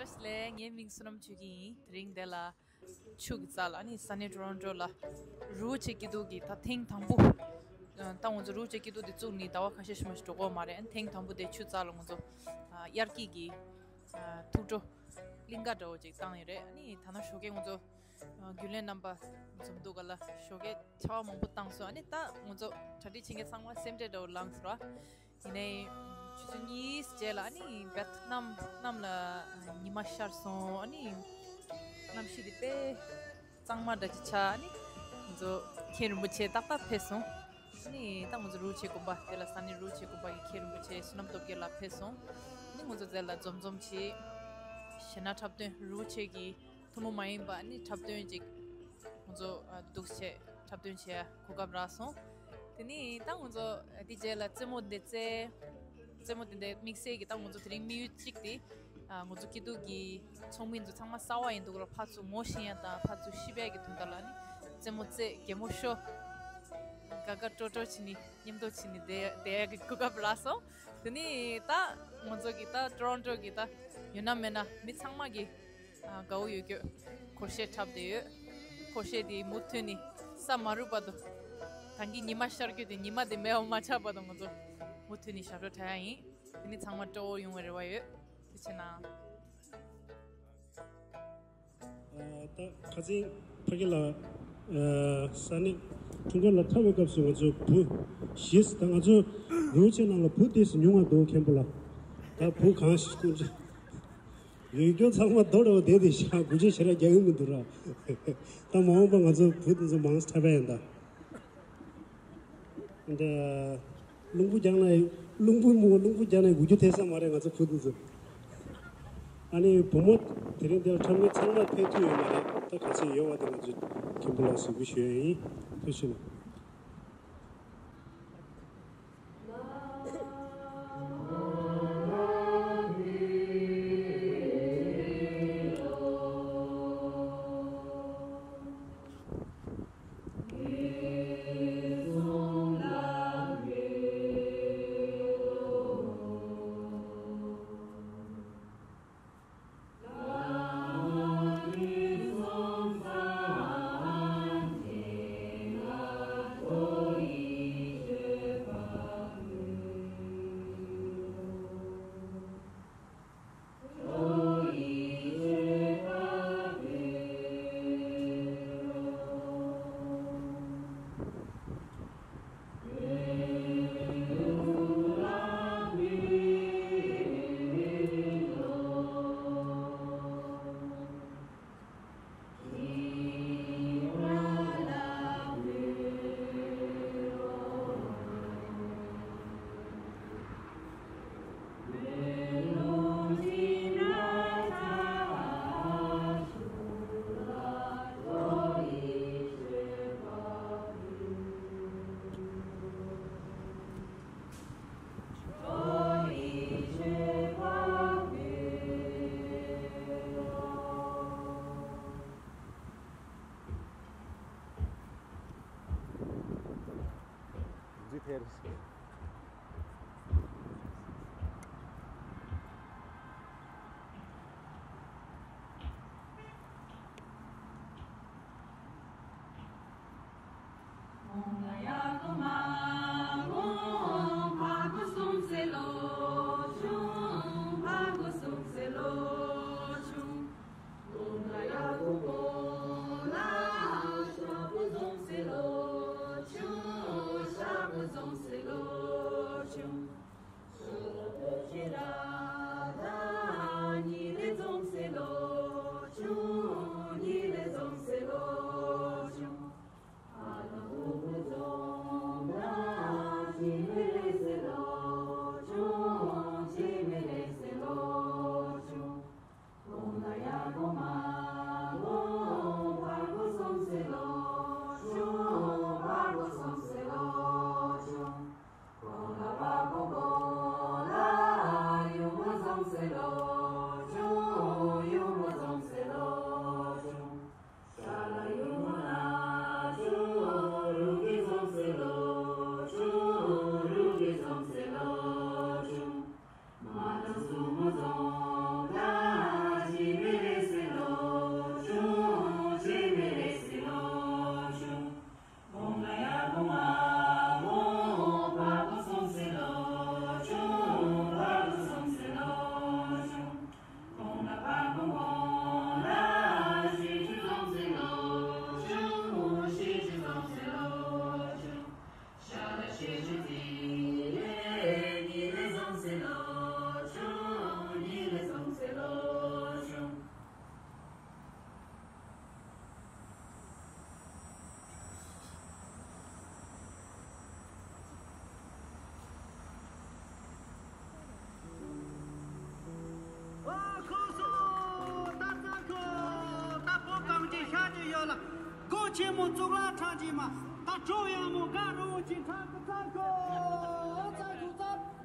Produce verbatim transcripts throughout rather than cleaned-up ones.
ལས། ངའི་མིང་བསོད་ནམས་ཆོས་སྐྱིད་ཡིན། དེ་རིང་འདི་ལ་ཆུ་གི་རྩ་ལ། ཨ་ནི་ས་གནས་ཊོ་རོན་ཊོ་ལ་རི་བོ་ཆེ་སྐྱིད་སྡུག་གི་ད་ཐེངས་དང་པོ། ད་ང་ཚོ་རི་བོ་ཆེ་སྐྱིད་སྡུག་འདི་བཙུགས་ནས་ཟླ་བ་ཁ་ཤས་ཤིག་མ་ཞིག་འགྲོ་གི་ཡོད་མ་རེད། ཨ་ནི་ཐེངས་དང་པོ་དེ་ཆུ་རྩ་ལ་ང་ཚོ་དབྱར་སྐྱིད་ཀྱི་ཐུགས་སྤྲོ་གླིང་ག་འདྲ་བོ་ཅིག་བཏང་ཡོད་རེད། ཨ་ནི་ད་ནང་ཞོགས་ཀས་ང་ཚོ་རྒྱུན་ལས་རྣམ་པ་འཛོམས་འདུག་ག་ལ་ཞོགས་ཀས་ཆར་པ་མང་པོ་བཏང་སོང་། ཨ་ནི་ད་ང་ཚོ་གྲ་སྒྲིག་བྱེད་མཁན་ཚང་མ་སེམས་ཁྲལ་འདྲ་བོ་ལངས་སོང་ར། ཡིན་ནའི་ཆུ་ཚོད་གཉིས་རྗེས་ལ་ཨ་ནི་བེད་གནམ་གནམ་ལ་ཉི་མ་ཤར་སོང་། ཨ་ནི་གནམ་གཤིས་དེ་དཔེ་གཙང་མ་འདྲ་ཅིག་ཆགས། ཨ་ནི་ང་ཚོ་མཁན་རིན་པོ་ཆེ་ཏག་ཏག་ཕེབས་སོང་། ཨ་ནི་ད་ང་ཚོ་རི་བོ་ཆེ་དགོན་པ་དེ་ལ་ས་གནས་རི་བོ་ཆེ་དགོན་པ་གི་མཁན་རིན་པོ་ཆེ་བསོད་ནམས་སྟོབས་རྒྱལ་ལགས་ཕེབས་སོང་། ཨ་ནི་ང་ཚོ་དེ་ལ་འཛོམས་འཛོམས་བྱས། གཞས་སྣ་འཁྲབ་སྟོན་རི་བོ་ཆེ་གི་ཐུན་མོང་མ་ཡིན་པ་ཨ་ནི་འཁྲབ་སྟོན་ཅིག་ང་ཚོ་ཨ་འདུག་བྱས་འཁྲབ་སྟོན་བྱེད་གོ་སྐབས་རག་སོང་། དེ་ནས་ད་ང་ཚོ་ཨ་དེ་རྗེས་ལ་རྩེད་མོ་འདི་རྩེ། རྩེད་མོ་འདི་འདྲའི་དམིགས་བསལ་གྱི་ད་ང་ཚོ་དེ་རིང་དམིགས་ཡུལ་གཅིག་དེ་ཨ་ང་ཚོ་སྐྱིད་སྡུག་གི་ཚོགས་མི་ཚོ་ཚང་མ་གསར་པ་ཡིན་འདུག་ལ། ཕར་ཚུར་ངོ་ཤེས་ཡ་དང་ཕར་ཚུར་ཤེས་པའི་གི་དོན་དག་ལ་ནི་རྩེད་མོ་རྩེ། གད་མོ་ཤོར། དགའ་དགའ་སྤྲོ་སྤྲོ་བྱས་ནས་མཉམ་དུ་བྱས་ནས་བསྡད་བསྡད་ཡ་གི་གོ་སྐབས་རག་སོང་། དེ་ནས་ད་ང་ཚོ་གི་ད་ཊོ་རོན་ཊོ་གི་ད་ཡོད་ན་མེད་ན་མི་ཚང་མ་གི་ཨ་དགའ་བོ་ཡོད་རྒྱུ་སྒོར་གཞས་འཁྲབ་བསྡད་ཡོད། སྒོར་གཞས་དེ་མུ་མཐུད་ནས་ས་མ་རུབ་བར་དུ། ད་གིན་ཉི་མ་ཤར་རྒྱུ་དེ་ཉི་མ་དེ་མེད་པ་མ་ཆགས་བར་དུ་ང་ཚོ་མུ་མཐུད་ནས་ཞབས་བྲོ་འཁྲབ་ཡ་ཡིན། དེ་ནི་ཚང་མ་སྤྲོ་བོ་ཡོང་བའི་རེ་བ་ཡོད། ཐུགས་རྗེ་གནང་། ཨ་ད་ཁ་སང་ཕ་གི་ལ་ཨ་ས་གནས་འཁྲུངས་སྐར་ལ་འཁྲབ་པའི་སྐབས་སུ་ང་ཚོ་བུ་བཞི། ད་ང་ཚོ་རི་བོ་ཆེ་ནང་ལ་བུ་ཏོག་ཙམ་ཉུང་བ་འདུག་མཁན་པོ་ལགས། ད་བུ་གང་ཞིག་སྐུ་མཁྱེན། ཡོད་རྒྱུ་ཚང་མ་རྡོ་འདྲ་བོ་བསྡད་དེ་ཤག་སྒུག་ཆས་ཞེ་དྲག་རྒྱག་གི་མི་འདུག་ར། ད་མ་འོངས་པ་ང་ཚོ་བུ་དེ་ཚོ་མང་ཙམ་འཁྲབ་པ་ཡིན་ད། འདི་རླུང་བུ་རྒྱག་ན་རླུང་བུ་མོ་རླུང་བུ་རྒྱག་ན་སྒུག་རྒྱུ་ཐེབས་ས་མ་རེད་ང་ཚོ་བུ་དེ་ཚོ། ཨ་ནི་བུ་མོ་དེ་རིང་འདིར་འཁྲབ་མཁན་ཚང་མ་ཕེབས་ཐུབ་ཡོད་མ་རེད། ད་ག་ཚོད་ཡོད་པ་དེ་ང་ཚོས་མཁན་པོ་ལགས་གཟིགས་འབུལ་ཞུ་ཡ་ཡིན། ཐུགས་རྗེ་གནང་། ཆེན་མོ་གཙུག་ལག་ཁྲག་འཇིགས་མ། ད་གྲོགས་ཡག་མོ་དགའ་རོགས་ཀྱི་ཁྲག་གི་རྩ་གོ་རྩ་གོ་རྩ།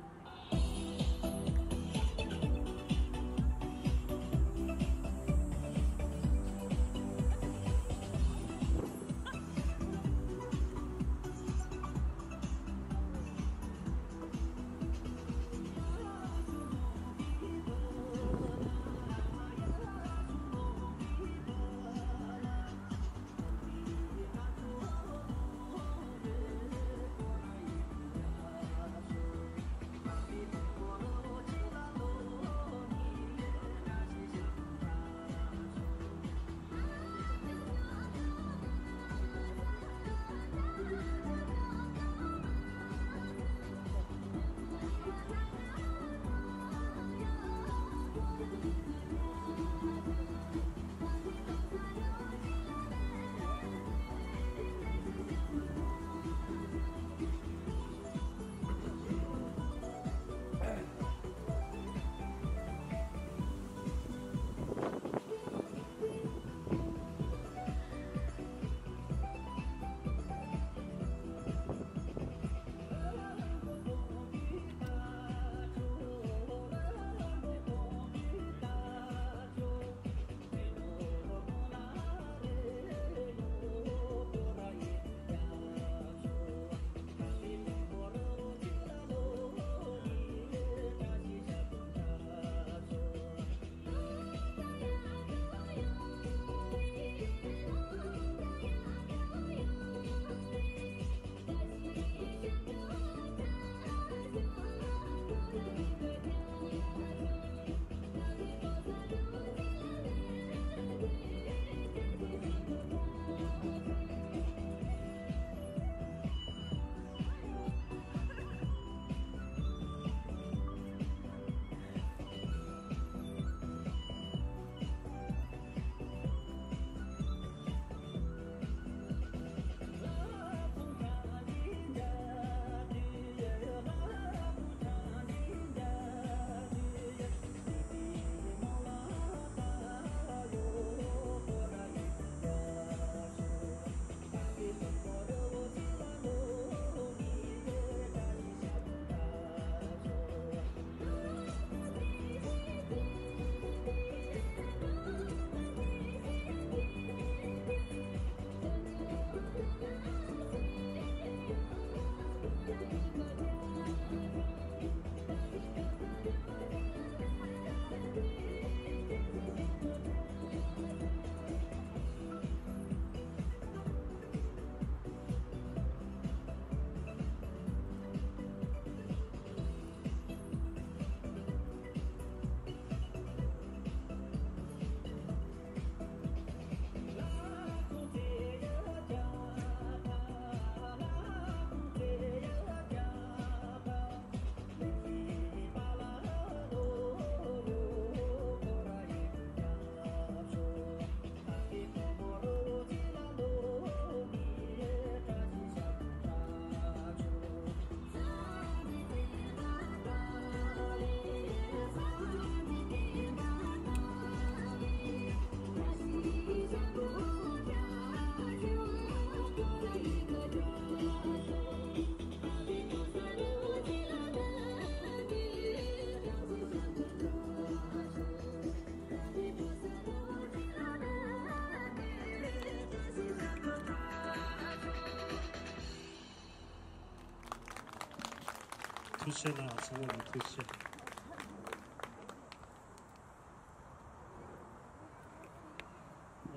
ཐུགས་རྗེ་གནང་། ཚང་མ་ལ་ཐུགས་རྗེ་ཆེ།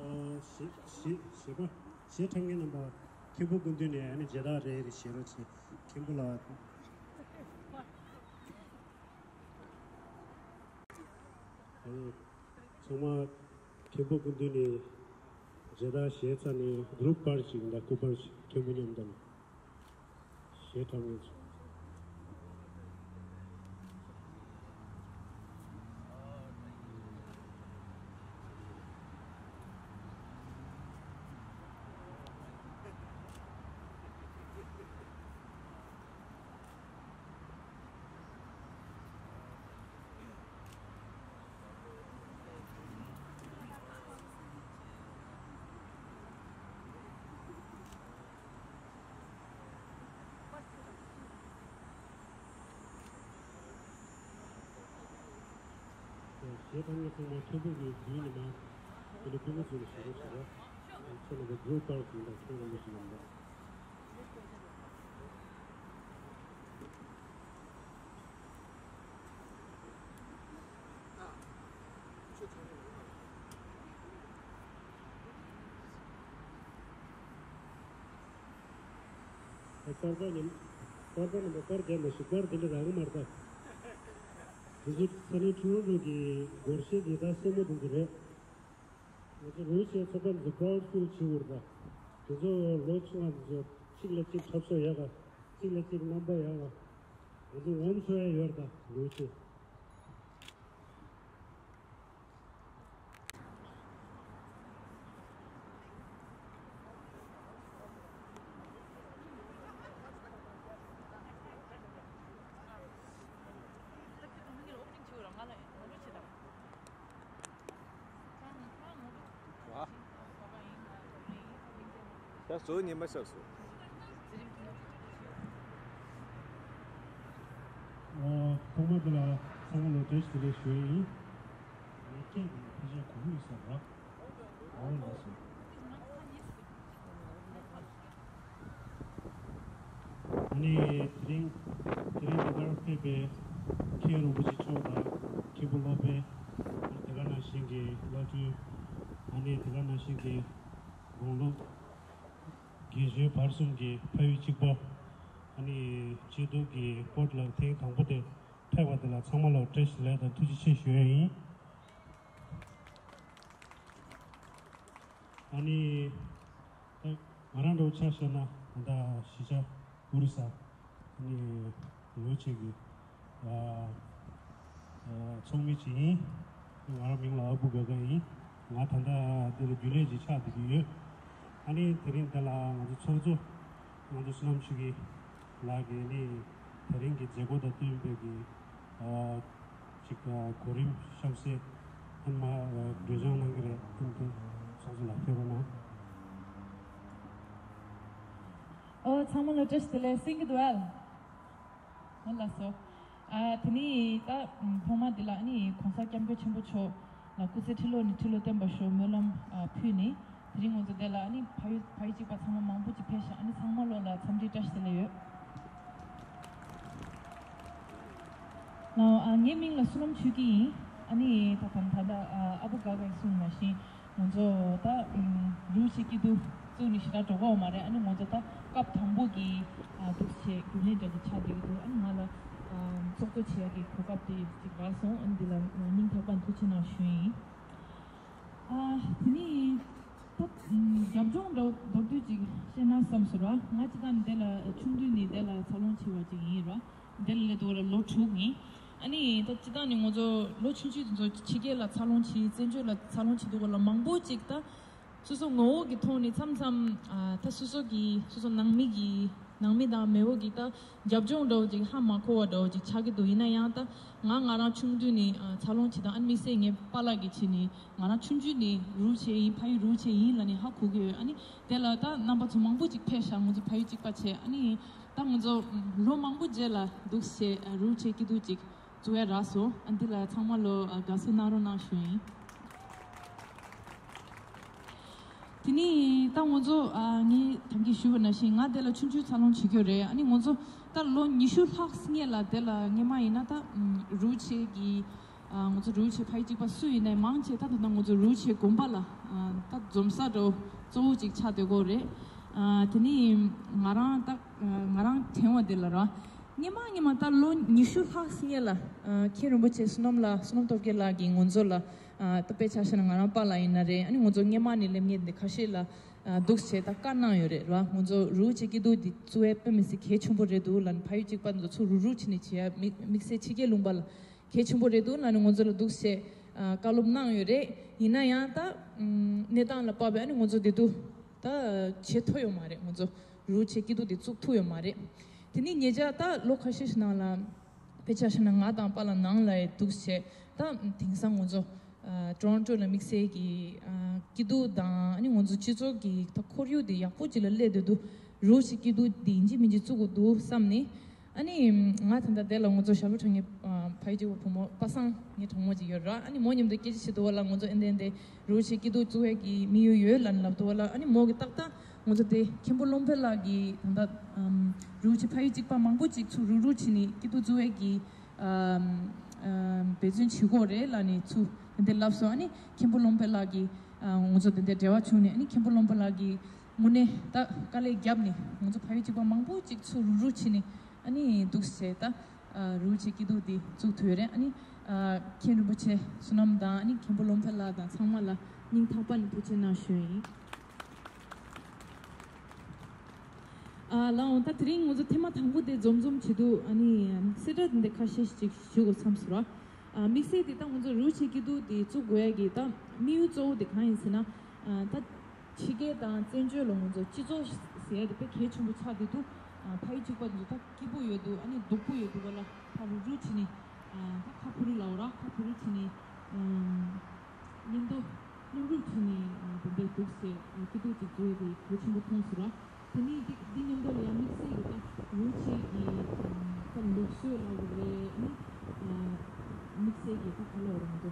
ཨ། གཞས་གཞས་གཞས་པ་གཞས་འཁྲབ་མཁན་རྣམ་པ། མཁན་པོ་སྐུ་མདུན་ནས་ཨ་ནི་མཇལ་དར་རེ་རེ་བཞེས་རོགས་བྱེད། མཁན་པོ་ལགས། ཨ། ཚང་མ་མཁན་པོ་སྐུ་མདུན་ནས་མཇལ་དར་བཞེས་ཚར་ནས་གུ་རུབ་པར་ཞིག་དང་སྐུ་པར་ཞིག་མཁན་པོ་མཉམ་དང་། གཞས་འཁྲབ་མཁན་ཚོ། དེ་དང་ངས་ཚང་མ་མཐོན་པོ་གི་རྒྱུད་ནས་མ་དེ་ནས་སྐུ་ངོ་ཚོས་ཞུ་རོགས་ཞུ་རོགས། ཁྱེད་རྣམ་པ་འགྲོ་དཀའ་བ་ཞིག་དང་ཁྱེད་རྣམ་པ་ཞིག་ཡིན་པ། སྐར་མ་ནི་སྐར་མ་ནི་མ་སྐར་རྒྱབ་ན་ཞིག་སྐར་དེ་འདྲ་རང་མ་རེད་ད། དེ་ཚོ་ས་གནས་ཁྲི་རོང་རོ་གི་སྒོར་གཞས་གི་ད་སེན་མོ་དེ་ཚོ་རེད། ང་ཚོ་རུ་ཆེ་ཚོགས་པ་འདི་ཚོ་པ་ཝར་ཕུལ་བྱེད་དགོས་རེད་ད། དེ་ཚོ་ལོ་ཆུང་བ་འདི་ཚོ་གཅིག་ལ་གཅིག་འཁྲབ་སོ་ཡག་ག་གཅིག་ལ་གཅིག་རྣམ་པ་ཡག་ག་ང་ཚོ་ངོམ་སོ་ཡ་ཡོད་རེད་ད་རུ་ཆེ། ད་བཟོ་ཉན་མ་ཤག་སོ། ཨོ། ཐོག་མ་དེ་ལ་ཚང་མ་ལ་བཀྲ་ཤིས་བདེ་ལེགས་ཞུ་ཡ་ཡིན། ངས་སྐད་དེ་ཕལ་ཆེར་གོ་གི་ཡོད་ས་རེད། ཨོ་ལགས་སོ། ཨ་ནི་དེ་རིང་དེ་རིང་འདི་གར་ཕེབས་པའི་མཁན་རིན་པོ་ཆེ་མཆོག་དང་མཁན་པོ་སློབ་དཔོན། ཨ་ནི་དེ་ག་ནང་བཞིན་གྱི་བླ་སྤྲུལ། ཨ་ནི་དེ་ག་ནང་བཞིན་གྱི་དགུང་ལོ་རྒན་གཞོན་བར་གསུམ་གྱི་ཕ་ཡུལ་གཅིག་པ། ཨ་ནི་སྐྱིད་སྡུག་གི་སྤོ་ལོ་ལ་ཐེངས་དང་པོ་དེ་ཕེབས་པ་དེ་ལ་ཚང་མ་ལ་བཀྲ་ཤིས་བདེ་ལེགས་དང་ཐུགས་རྗེ་ཆེ་ཞུ་ཡ་ཡིན། ཨ་ནི། ད་ང་རང་འདྲ་བོ་ཆ་བཞག་ན་ད་ལྟ་གཞིས་ཆགས་ཨོ་རི་ས་ཨ་ནི་ལོ་ཆེ་གི་ཨ་ཨ་ཚོགས་མི་ཅིག་ཡིན། ང་རང་མིང་ལ་ཨ་བུ་དགའ་དགའ་ཡིན། ང་ད་ལྟ་འདི་ལ་རྒྱུན་ལས་ཅིག་ཆགས་བསྡད་ཀྱི་ཡོད། ཨ་ནི་དེ་རིང་འདི་ལ་ང་ཚོ་ཚོགས་གཙོ་ང་ཚོ་བསོད་ནམས་ཆོས་སྐྱིད་ལགས་ཀྱིས་ནི་དེ་རིང་གི་མཛད་སྒོ་དང་བསྟུན་པའི་གི་ཨ་ཅིག་གོ་རིམ་གཤམ་གསལ་ཨ་ནི་མ་གྲོས་བྱང་གནང་གི་རེད། ཨ་ནི་དེ་ཚོགས་གཙོ་ལགས་ཕེབས་རོགས་གནང་། ཨོ་ཚང་མ་ལ་བཀྲ་ཤིས་བདེ་ལེགས་གསན་གྱི་འདུག་ཨ། ཨོ་ལགས་སོ། ཨ་དེ་ནི་ད་ཐོག་མ་འདི་ལ་ཨ་ནི་གོང་ས་སྐྱབས་མགོན་ཆེན་པོ་མཆོག་ལ་སྐུ་ཚེ་ཁྲི་ལོ་ནས་ཁྲི་ལོ་བརྟན་པར་ཤོག་སྨོན་ལམ་ཨ་ཕུལ་ནས། དེ་རིང་ང་ཚོ་འདི་ལ་ཨ་ནི་ཕ་ཡུལ་ཕ་ཡུལ་གཅིག་པ་ཚང་མ་མང་པོ་ཅིག་ཕེབས་ཤག་ཨ་ནི་ཚང་མ་ལོ་ལ་འཚམས་འདྲི་བཀྲ་ཤིས་བདེ་ལེགས་ཡོད། ལའོ། ཨ་ངའི་མིང་ལ་བསོད་ནམས་ཆོས་སྐྱིད་ཡིན། ཨ་ནི་ད་ད་ད་ད་ཨ་ཨ་བུ་དགའ་དགའ་གསུངས་མ་བཞིན་ང་ཚོ་ད་རུ་ཆེ་སྐྱིད་སྡུག་བཙུགས་ནས་ཞེ་དྲག་འགྲོ་གི་ཡོད་མ་རེད། ཨ་ནི་ང་ཚོ་ད་སྐབས་དང་པོ་གི་ཨ་འདུག་བྱས་རྒྱུན་ལས་འདྲ་ཅིག་ཆགས་བསྡད་ཀྱི་འདུག་ཨ་ནི་ང་ལ་ཨ་ཚོགས་གཙོ་བྱེད་ཡག་གི་གོ་སྐབས་དེ་ཅིག་རག་སོང་། ཨ་ནི་འདི་ལ་སྙིང་ཐག་པ་ནས་ཐུགས་རྗེ་གནང་ཞུ་ཡིན། ཨ་དེ་ནི་ད་རྒྱབ་ལྗོངས་འདྲ་མདོར་བསྡུས་ཅིག་བཤད་ན་བསམ་སོང་ར། ང་སྤྱིར་བཏང་ནི་དེ་ལ་ཆུང་དུས་ནས་དེ་ལ་འཚར་ལོངས་བྱས་པ་ཅིག་ཡིན་ར། དེ་ལ་སླེབས་དུས་ལ་ལོ་དྲུག་ཡིན། ཨ་ནི་ད་སྤྱིར་བཏང་ནི་ང་ཚོ་ལོ་ཆུང་ཆུང་དེ་ཚོ་ཕྱི་རྒྱལ་ལ་འཚར་ལོངས་བྱས། བཙན་བྱོལ་ལ་འཚར་ལོངས་བྱེད་དུས་སྐབས་ལ་མང་པོ་ཅིག་ད་སོ་སོ་ངོ་བོ་གི་ཐོག་ནས་མཚམས་མཚམས་ཨ་ད་སོ་སོ་གི་སོ་སོ་ནང་མི་གི་ནང་མི་དང་མེས་པོ་གི་ད་རྒྱབ་ལྗོངས་འདྲ་བོ་ཅིག་ཧ་མ་གོ་བ་འདྲ་བོ་ཅིག་ཆགས་ཀྱི་འདུག་ཡིན་ན་ཡང་ད་ང་ང་རང་ཆུང་དུས་ནས་ཨ་འཚར་ལོངས་བྱེད་སྟངས། ཨ་ནི་དམིགས་བསལ་ངའི་པཱ་ལགས་ཀྱིས་བྱས་ནས་ང་རང་ཆུང་དུས་ནས་རུ་ཆེ་ཡིན། ཕ་ཡུལ་རུ་ཆེ་ཡིན་ལབ་ནས་ཧ་གོ་གི་ཡོད། ཨ་ནི་དེ་ལ་ད་རྣམ་པ་ཚོ་མང་པོ་ཅིག་ཕེབས་ཤག་ང་ཚོ་ཕ་ཡུལ་གཅིག་པ་བྱས། ཨ་ནི་ད་ང་ཚོ་ལོ་མང་པོ་རྗེས་ལ་འདུག་བྱས་རུ་ཆེ་སྐྱིད་སྡུག་ཅིག་བཙུགས་ཡ་རག་སོང་། ཨ་འདི་ལ་ཚང་མ་ལོ་དགའ་བསུ་གནང་རོགས་གནང་ཞུ་ཡིན། དེ་ནས་ད་ང་ཚོ་ཨ་ངས་ཐམས་ཅད་ཞུས་པ་ནང་བཞིན་ང་དེ་ལ་ཆུང་ཆུང་འཚར་ལོངས་བྱེད་ཀྱི་ཡོད་རེད། ཨ་ནི་ང་ཚོ་ད་ལོ་ཉི་ཤུ་ལྷག་སྔས་ལ་དེ་ལ་སྔས་མ་ཡིན་ན་ད་རུ་ཆེ་གི་ཨ་ང་ཚོ་རུ་ཆེ་ཕ་ཡུལ་གཅིག་པ་སུ་ཡིན་ནའི་མང་ཆེ་ད་ད་ལྟ་ང་ཚོ་རུ་ཆེ་དགོན་པ་ལ་ཨ་ད་འཛོམས་ས་འདྲ་གཙོ་བོ་གཅིག་ཆགས་བསྡད་ཀྱི་ཡོད་རེད། ཨ་དེ་ནས་ང་རང་ད་ང་རང་དྲན་པ་དེ་ལ་ར། སྔས་མ་སྔས་མ་ད་ལོ་ཉི་ཤུ་ལྷག་སྔས་ལ་ཨ་མཁན་རིན་པོ་ཆེ་བསོད་ནམས་ལགས། བསོད་ནམས་སྟོབས་རྒྱལ་ལགས་ཀྱིས་ང་ཚོ་ལ་ཨ་ད་དཔེ་ཆ་བཞག་ན་ང་རང་པཱ་ལགས་ཡིན་ན་རེད། ཨ་ནི་ང་ཚོ་སྔས་མ་ནས་སླེབས་མཁན་དེ་ཁ་ཤས་ལ་ཨ་འདུག་བྱས་ད་བཀའ་གནང་ཡོད་རེད་ར། ང་ཚོ་རུ་ཆེ་སྐྱིད་སྡུག་འདི་བཙུགས་ཡས་དཔེ་མི་སྲིད་གལ་ཆེན་པོ་རེད་འདུག་ལབ་ནས། ཕ་ཡུལ་གཅིག་པ་ཚོ་ཚུར་རུ་རུ་ཕྱིན་ནས་བྱེད་ཡ་དམིགས་དམིགས་བསལ་ཕྱི་རྒྱལ་ལུང་པ་ལ་གལ་ཆེན་པོ་རེད་འདུག་ལབ་ནས་ང་ཚོ་ལ་འདུག་བྱས་ཨ་བཀའ་སློབ་གནང་ཡོད་རེད། ཡིན་ན་ཡང་ད་ཨམ་གནས་སྟངས་ལ་དཔག་པའི་ཨ་ནི་ང་ཚོ་འདི་དུས་ད་བྱེད་ཐུབ་ཡོད་མ་རེད། ང་ཚོ་རུ་ཆེ་སྐྱིད་སྡུག་འདི་བཙུགས་ཐུབ་ཡོད་མ་རེད། དེ་ནས་ཉེ་ཆར་ད་ལོ་ཁ་ཤས་ཤིག་ནང་ལ་དཔེ་ཆ་བཞག་ན་ང་དང་པཱ་ལགས་ནང་ལ་འདུག་བྱས་ད་དེང་སང་ང་ཚོ་ཨ་ཊོ་རོན་ཊོ་ལ་དམིགས་བསལ་གྱི་ཨ་སྐྱིད་སྡུག་དང་ཨ་ནི་ང་ཚོ་སྤྱི་ཚོགས་ཀྱི་ད་ཁོར་ཡུག་དེ་ཡག་པོ་ཅིག་ལ་སླེབས་བསྡད་འདུག་རུ་ཆེ་སྐྱིད་སྡུག་འདི་ཡིན་གཅིག་མིན་གཅིག་བཙུགས་དགོས་འདུག་བསམ་ནས། ཨ་ནི་ང་ད་ལྟ་དེ་ལ་ང་ཚོ་ཞྭ་ལུ་དྲང་ངེ་ཨ་ ཕ་ཡུལ་གཅིག་པ་བུ་མོ་པ་སངས་ངའི་གྲོགས་མོ་ཅིག་ཡོད་ར། ཨ་ནི་མོ་མཉམ་དུ་སྐད་ཆ་བཤད་དུས་བ་ལ་ང་ཚོ་ཨེ་འདྲ་ཨེ་འདྲ་རི་བོ་ཆེ་སྐྱིད་སྡུག་བཙུགས་ཡས་ཀྱི་དམིགས་ཡུལ་ཡོད་ལབ་ནས་ལབ་དུས་བ་ལ། ཨ་ནི་མོ་གིས་ཏག་ཏག་ང་ཚོ་དེ་མཁན་པོ་བློ་འཕེལ་ལགས་ཀྱིས་ད་ལྟ་ཨམ་རི་བོ་ཆེ་ཕ་ཡུལ་གཅིག་པ་མང་པོ་ཅིག་ཚུར་རུག་རུག་བྱས་ནས་སྐྱིད་སྡུག་བཙུགས་ཡས་ཀྱི་ཨམ་ཨམ་འབད་བརྩོན་བྱེད་དགོས་རེད་ལབ་ནས་ཚུར་དེ་འདྲ་ལབ་སོང་། ཨ་ནི་མཁན་པོ་བློ་འཕེལ་ལགས་ཀྱིས་ཨ་ང་ཚོ་དེ་འདྲ་འབྲེལ་བ་བྱུང་ནས། ཨ་ནི་མཁན་པོ་བློ་འཕེལ་ལགས་ཀྱིས་དངོས་གནས་ད་དཀའ་ལས་བརྒྱབ་ནས་ང་ཚོ་ཕ་ཡུལ་གཅིག་པ་མང་པོ་ཅིག་ཚུར་རུག་རུག་བྱས་ནས། ཨ་ནི་འདུག་སེ་ད་ཨ་རི་བོ་ཆེ་སྐྱིད་སྡུག་འདི་བཙུགས་ཐུབ་ཡོད་རེད། ཨ་ནི་ཨ་མཁན་རིན་པོ་ཆེ་བསོད་ནམས་དང་། ཨ་ནི་མཁན་པོ་བློ་འཕེལ་ལགས་དང་ཚང་མ་ལ་སྙིང་ཐག་པ་ནས་ཐུགས་རྗེ་གནང་ཞུ་ཡིན། ཨ་ལགས་འོང་། ད་དེ་རིང་ང་ཚོ་ཐེངས་མ་དང་པོ་དེ་འཛོམས་འཛོམས་བྱེད་དུས། ཨ་ནི་གསལ་བསྒྲགས་འདི་འདྲ་ཁ་ཤས་ཤིག་ཞུ་དགོས་བསམ་སོང་ར། ཨ་དམིགས་བསལ་དེ་ད་ང་ཚོ་རི་བོ་ཆེ་སྐྱིད་སྡུག་དེ་བཙུགས་དགོས་ཡ་གི་ད་དམིགས་ཡུལ་གཙོ་བོ་དེ་གང་ཡིན་ཟེར་ན། ཨ་ད་ཕྱི་རྒྱལ་དང་བཙན་བྱོལ་ལ་ང་ཚོ་སྤྱི་ཚོགས་ཟེར་ཡ་དེ་དཔེ་གལ་ཆེན་པོ་ཆགས་བསྡད་འདུག་ཨ་ཕ་ཡུལ་གཅིག་པ་དེ་ཚོ་ད་སྐྱིད་པོ་ཡོད་འདུག་ཨ་ནི་སྡུག་པོ་ཡོད་འདུག་བ་ལ་ཕར་རུག་རུག་བྱས་ནས། ཨ་ད་ཁ་ཕོ་རུ་ལའོ་ར། ཁ་ཕོ་རུ་བྱས་ནས། ཨམ་མཉམ་དུ་མཉམ་རུབ་བྱས་ནས་ཨ་དེ་འདྲའི་འདུག་སེ་ཨ་སྐྱིད་སྡུག་ཅིག་བཟོ་ཡས་དེ་གལ་ཆེན་པོ་མཐོང་སོང་ར། དེ་ནས་འདི་འདི་མཉམ་དུ་ལ་ཡང་དམིགས་བསལ་གྱི་ད་རི་བོ་ཆེ་གི་ཨམ་ད་ལུགས་སྲོལ་ལབ་དགོས་རེད། ཨ་ནི་ཨ་དམིགས་བསལ་གྱི་ད་ག་ལབ་རེད། ང་ཚོ་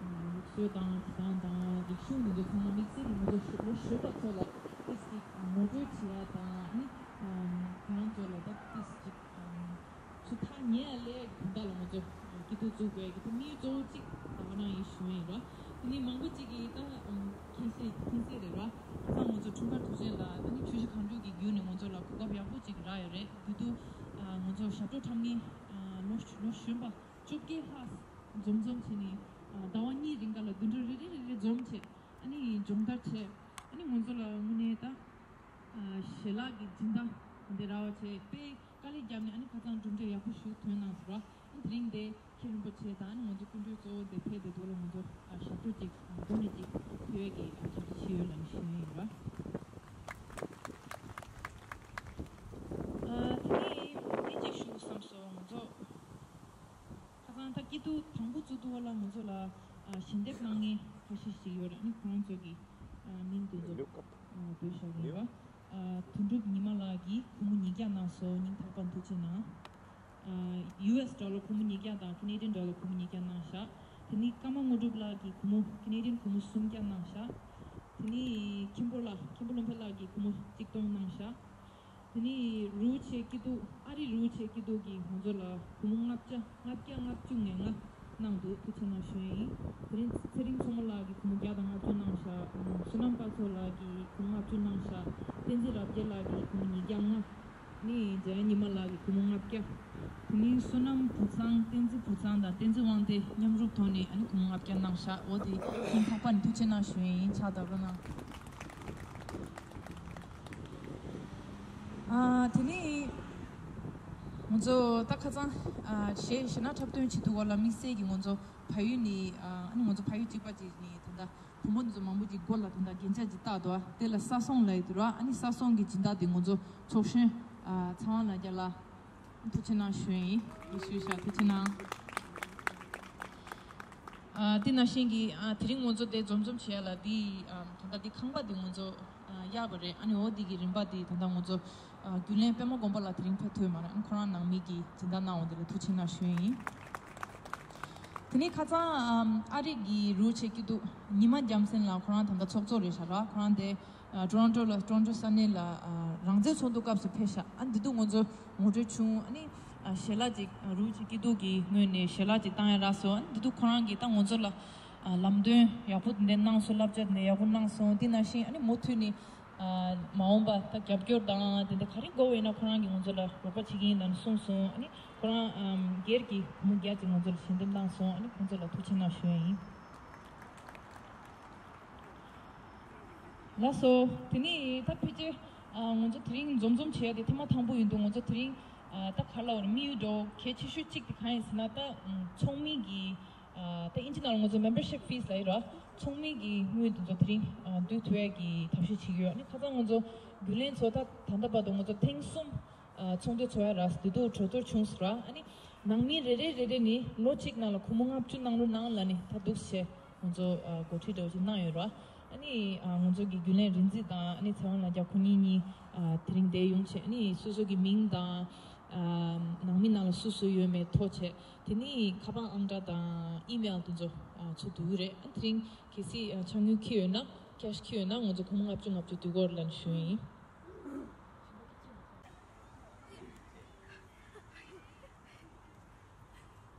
ཨ་ལུགས་སྲོལ་དང་འབྲི་སྟངས་དང་རིག་གཞུང་འདི་ཚོ་ཚང་མ་དམིགས་བསལ་གྱི་ང་ཚོ་ལོ་གཞོན་པ་ཚོ་ལ་ཏིས་ཅིག་ངོ་སྤྲོད་བྱེད་ཡ་དང་། ཨ་ནི་ཨམ་ཁོ་རང་ཚོ་ལ་ད་ཏིས་ཅིག་ཨམ་ཚུར་ཐག་ཉེ་ཡ་ལས་དོན་དག་ལ་ང་ཚོ་སྐྱིད་སྡུག་བཙུགས་དགོས་ཀྱི་དམིགས་ཡུལ་གཙོ་བོ་གཅིག་ད་ག་རང་ཡིན་ཞུ་ཡིན་ར། དེ་ནས་མང་པོ་གཅིག་གིས་ད་ཨམ་མཁྱེན་གསལ་མཁྱེན་གསལ་རེད་ར། ཁ་སང་ང་ཚོ་འཁྲུངས་སྐར་དུས་ཆེན་ལ་ད་ནི་ཆུ་བཞི་སྒང་དྲུག་གི་བརྒྱུད་ནས་ང་ཚོ་ལ་གོ་སྐབས་ཡག་པོ་གཅིག་རག་ཡོད་རེད། དེ་དུས་ཨ་ང་ཚོ་ཞབས་བྲོ་འཁྲབ་མཁན་ཨ་ལོ་ལོ་གཞོན་པ་བཅོ་བརྒྱད་ལྷག་འཛོམས་འཛོམས་བྱས་ནས། ཨ་ཟླ་བ་གཉིས་རིང་ག་ལ་བདུན་ཕྲག་རེ་རེ་རེ་རེ་འཛོམས་བྱས། ཨ་ནི་སྦྱོང་བརྡར་བྱས། ཨ་ནི་ང་ཚོ་ལ་དངོས་གནས་ད་ཨ་ཞལ་ལག་གི་སྦྱིན་བདག་འདི་རག་པ་བྱས། དཔེ་དཀའ་ལས་བརྒྱབ་ནས་ཨ་ནི་ཁ་སང་གྲུབ་འབྲས་ཡག་པོ་ཞིག་ཐོན་གནང་སོང་ར། ཨ་ནི་དེ་རིང་འདི་མཁན་རིན་པོ་ཆེ་དང་། ཨ་ནི་ང་ཚོ་སྐུ་མགྲོན་གཙོ་བོ་འདི་ཕེབས་བསྡད་འདུག་ལ། ང་ཚོ་ཨ་ཞབས་བྲོ་ཅིག་མགོ་ནས་ཅིག་ཕུལ་ཡས་ཀྱི་ཨ་ཞབས་ཕྱི་ཡོད་ལབ་ནས་ཞུ་ཡས་ཡིན་ར། ཨ་དེ་ནས་འདི་ཅིག་ཞུ་བསམ་སོང་། ང་ཚོ་ཁ་སང་ད་སྐྱིད་སྡུག་དང་པོ་བཙུགས་དུས་ལ་ང་ཚོ་ལ་ཨ་ཞལ་འདེབས་གནང་མཁན་ཁ་ཤས་ཤིག་ཡོད་རེད། ཨ་ནི་ཁོ་རང་ཚོ་གི་ཨ་མིང་དེ་ཚོ་ཨ་བོད་ཤག་ཡིན་ར། ཨ་དོན་གྲུབ་ཉི་མ་ལགས་ཀྱིས་སྒོར་མོ་ཉིས་བརྒྱ་གནང་སོང་། སྙིང་ཐག་པ་ནས་ཐུགས་རྗེ་གནང་། ཨ་ཡུ་ཨེས་ཌོ་ལར་སྒོར་མོ་ཉིས་བརྒྱ་དང་ཁེ་ནེ་ཌི་ཡན་ཌོ་ལར་སྒོར་མོ་ཉིས་བརྒྱ་གནང་ཤག་དེ་ནི་ཀརྨ་དངོས་གྲུབ་ལགས་ཀྱིས་སྒོར་མོ་ཁེ་ནེ་ཌི་ཡན་སྒོར་མོ་སུམ་བརྒྱ་གནང་ཤག་དེ་ནི་མཁན་པོ་ལགས། མཁན་པོ་བློ་འཕེལ་ལགས་ཀྱིས་སྒོར་མོ་གཅིག་སྟོང་གནང་ཤག་དེ་ནི་རི་བོ་ཆེ་སྐྱིད་སྡུག་ཨ་རི་རི་བོ་ཆེ་སྐྱིད་སྡུག་གིས་ང་ཚོ་ལ་སྒོར་མོ་ལྔ་བརྒྱ་ལྔ་བརྒྱ་ལྔ་བཅུ་ང་ལྔ་གནང་འདུག་ཐུགས་རྗེ་གནང་ཞུ་ཡིན། དེ་རིང་ཚེ་རིང་མཚོ་མོ་ལགས་ཀྱིས་སྒོར་མོ་བརྒྱ་དང་ལྔ་བཅུ་གནང་ཤག་བསོད་ནམས་དཀར་མཚོ་ལགས་ཀྱིས་སྒོར་མོ་ལྔ་བཅུ་གནང་ཤག་བསྟན་འཛིན་རབ་རྒྱས་ལགས་ཀྱིས་སྒོར་མོ་ཉིས་བརྒྱ་ལྔ། ནི་འཇམ་དབྱངས་ཉི་མ་ལགས་ཀྱིས་སྒོར་མོ་ལྔ་བརྒྱ། དེ་ནི་བསོད་ནམས་བུ་ཚང་། བསྟན་འཛིན་བུ་ཚང་དང་བསྟན་འཛིན་དབང་འདུས་མཉམ་རུབ་ཐོག་ནས་ཨ་ནི་སྒོར་མོ་ལྔ་བརྒྱ་གནང་ཤག་འོ་དེ་སྙིང་ཐག་པ་ནས་ཐུགས་རྗེ་གནང་ཞུ་ཡིན། ཕྱག་བརྡབ་རོགས་གནང་། ཨ་དེ་ནི་ང་ཚོ་ད་ཁ་སང་ཨ་གཞས་གཞས་སྣ་འཁྲབ་སྟོན་བྱེད་དུས་སྐོར་ལ་དམིགས་བསལ་གྱིས་ང་ཚོ་ཕ་ཡུལ་ནས་ཨ་ནི་ང་ཚོ་ཕ་ཡུལ་གཅིག་པ་ཅིག་ནས་ད་ལྟ་བུ་མོ་འདི་ཚོ་མང་པོ་ཅིག་མགོ་ལ་ད་ལྟ་རྒྱན་ཆ་ཅིག་བཏགས་འདུག་དེ་ལ་ས་སོང་ལབ་ཡོད་དུས་ར། ཨ་ནི་ས་སོང་གི་སྦྱིན་བདག་དེ་ང་ཚོ་ཚོགས་གཞོན་ཨ་ཚེ་དབང་ལ་རྒྱ་ལ་ཐུགས་རྗེ་གནང་ཞུ་ཡིན། ཞུ་ཤག་ཐུགས་རྗེ་གནང་། ཨ་དེ་ནང་བཞིན་གྱི་ཨ་དེ་རིང་ང་ཚོ་དེ་འཛོམས་འཛོམས་བྱེད་ཡ་ལ་འདི་ཨ་ད་ལྟ་འདི་ཁང་པ་འདི་ང་ཚོ་ཨ་གཡར་བ་རེད། ཨ་ནི་འོ་འདི་གི་རིན་པ་འདི་ད་ལྟ་ང་ཚོ་ཨ་རྒྱུན་ལས་པད་མ་དགོན་པ་ལགས་དེ་རིང་ཕེབས་ཐུབ་མ་རེད། ཨ་ནི་ཁོ་རང་ནང་མི་གིས་སྦྱིན་བདག་གནང་བ་འདི་ལ་ཐུགས་རྗེ་གནང་ཞུ་ཡིན། དེ་ནས་ཁ་སང་ཨམ་ཨ་རི་གི་རི་བོ་ཆེ་སྐྱིད་སྡུག་ཉི་མ་རྒྱལ་མཚན་ལགས་ཁོ་རང་ད་ལྟ་ཚོགས་གཙོ་རེད་ཤག་ར། ཁོ་རང་དེ་ཨ་ཊོ་རོན་ཊོ་ལ་ཊོ་རོན་ཊོ་ས་གནས་ལ་ཨ་རང་བཙན་ཚོགས་འདུ་སྐབས་སུ་ཕེབས་ཤག་ཨ་འདི་དུས་ང་ཚོ་ངོ་སྤྲོད་བྱུང་། ཨ་ནི་ཨ་ཞལ་ལག་ཅིག་ཨ་རི་བོ་ཆེ་སྐྱིད་སྡུག་གི་ངོས་ནས་ཞལ་ལག་ཅིག་བཏང་ཡ་རག་སོང་། ཨ་འདི་དུས་ཁོ་རང་གིས་ད་ང་ཚོ་ལ་ཨ་ལམ་སྟོན་ཡག་པོ་དེ་འདྲ་གནང་སོང་། བསླབ་བྱ་དེ་འདྲ་ཡག་པོ་གནང་སོང་། དེ་ནང་བཞིན་ཨ་ནི་མུ་མཐུད་ནས་ཨ་མ་འོངས་པ་ད་རྒྱབ་སྐྱོར་དང་དེ་འདྲ་ག་རེ་དགོས་པ་ཡིན་ན་ཁོ་རང་གིས་ང་ཚོ་ལ་རོགས་པ་བྱེད་ཀྱི་ཡིན་ལབ་ནས་གསུངས་སོང་། ཨ་ནི་ཁོ་རང་ཨམ་སྒེར་གྱི་སྒོར་མོ་བརྒྱ་ཅིག་ང་ཚོ་ལ་ཞལ་འདེབས་གནང་སོང་། ཨ་ནི་ཁོང་ཚོ་ལ་ཐུགས་རྗེ་གནང་ཞུ་ཡ་ཡིན། ལགས་སོ། དེ་ནས་ད་ཕལ་ཆེར་ཨ་ང་ཚོ་དེ་རིང་འཛོམས་འཛོམས་བྱེད་ཡ་དེ་ཐེངས་མ་དང་པོ་ཡིན་འདུག་ང་ཚོ་དེ་རིང་ཨ་ད་ག་ལབ་དགོས་རེད། དམིགས་ཡུལ་འདྲ་བོ་གལ་ཆེ་ཤོས་གཅིག་དེ་གང་ཡིན་ཟེར་ན། ད་ཨམ་ཚོགས་མི་གི་ཨ་ད་ཨིན་ཇི་ནང་ལ་ང་ཚོ་membership fees ལབ་ཡོད་ར། ཚོགས་མི་གི་དངུལ་དེ་ཚོ་དེ་རིང་ཨ་བསྡུ་ཐུབ་ཡ་གི་ཐབས་ཤེས་བྱེད་ཀྱི་ཡོད། ཨ་ནི་ཁ་སང་ང་ཚོ་རྒྱུན་ལས་ཚོ་ད་ད་ལྟ་བར་དུ་ང་ཚོ་ཐེངས་གསུམ་ཨ་ཚོགས་འདུ་ཚོགས་ཡ་རག་སོང་། དེ་དུས་གྲོས་བསྡུར་བྱུང་སོང་ར། ཨ་ནི་ནང་མི་རེ་རེ་རེ་རེ་ནས་ལོ་གཅིག་ནང་ལ་སྒོར་མོ་ལྔ་བཅུ་གནང་རོགས་གནང་ལབ་ནས་ད་འདུག་སེ་ང་ཚོ་ཨ་འགོ་ཁྲིད་འདྲ་བོ་ཞིག་གནང་ཡོད་ར། ཨ་ནི་ཨ་ང་ཚོ་གི་རྒྱུན་ལས་རིག་འཛིན་དང་ཨ་ནི་ཚེ་དབང་ལགས་ཀྱང་ཁོ་གཉིས་གཉིས་ཨ་དེ་རིང་འདིར་ཡོང་བྱས། ཨ་ནི་སོ་སོ་གི་མིང་དང་ ནང་མི་ནང་ལ་སུ་སུ་ཡོད་མེད་ཐོ་བྱས། དེ་ནི་ཁ་པར་ཨང་གྲངས་དང་ཨི་མེལ་དེ་ཚོ་ཚུར་བསྡུ་གི་རེད། ཨ་དེ་རིང་གལ་སྲིད་ཨ་ཕྱག་དངུལ་འཁྱེར་ཡོད་ན། ཀེཤ་འཁྱེར་ཡོད་ན་ང་ཚོ་སྒོར་མོ་ལྔ་བཅུ་ལྔ་བཅུ་བསྡུ་དགོས་ལབ་ནས་ཞུ་ཡ་ཡིན།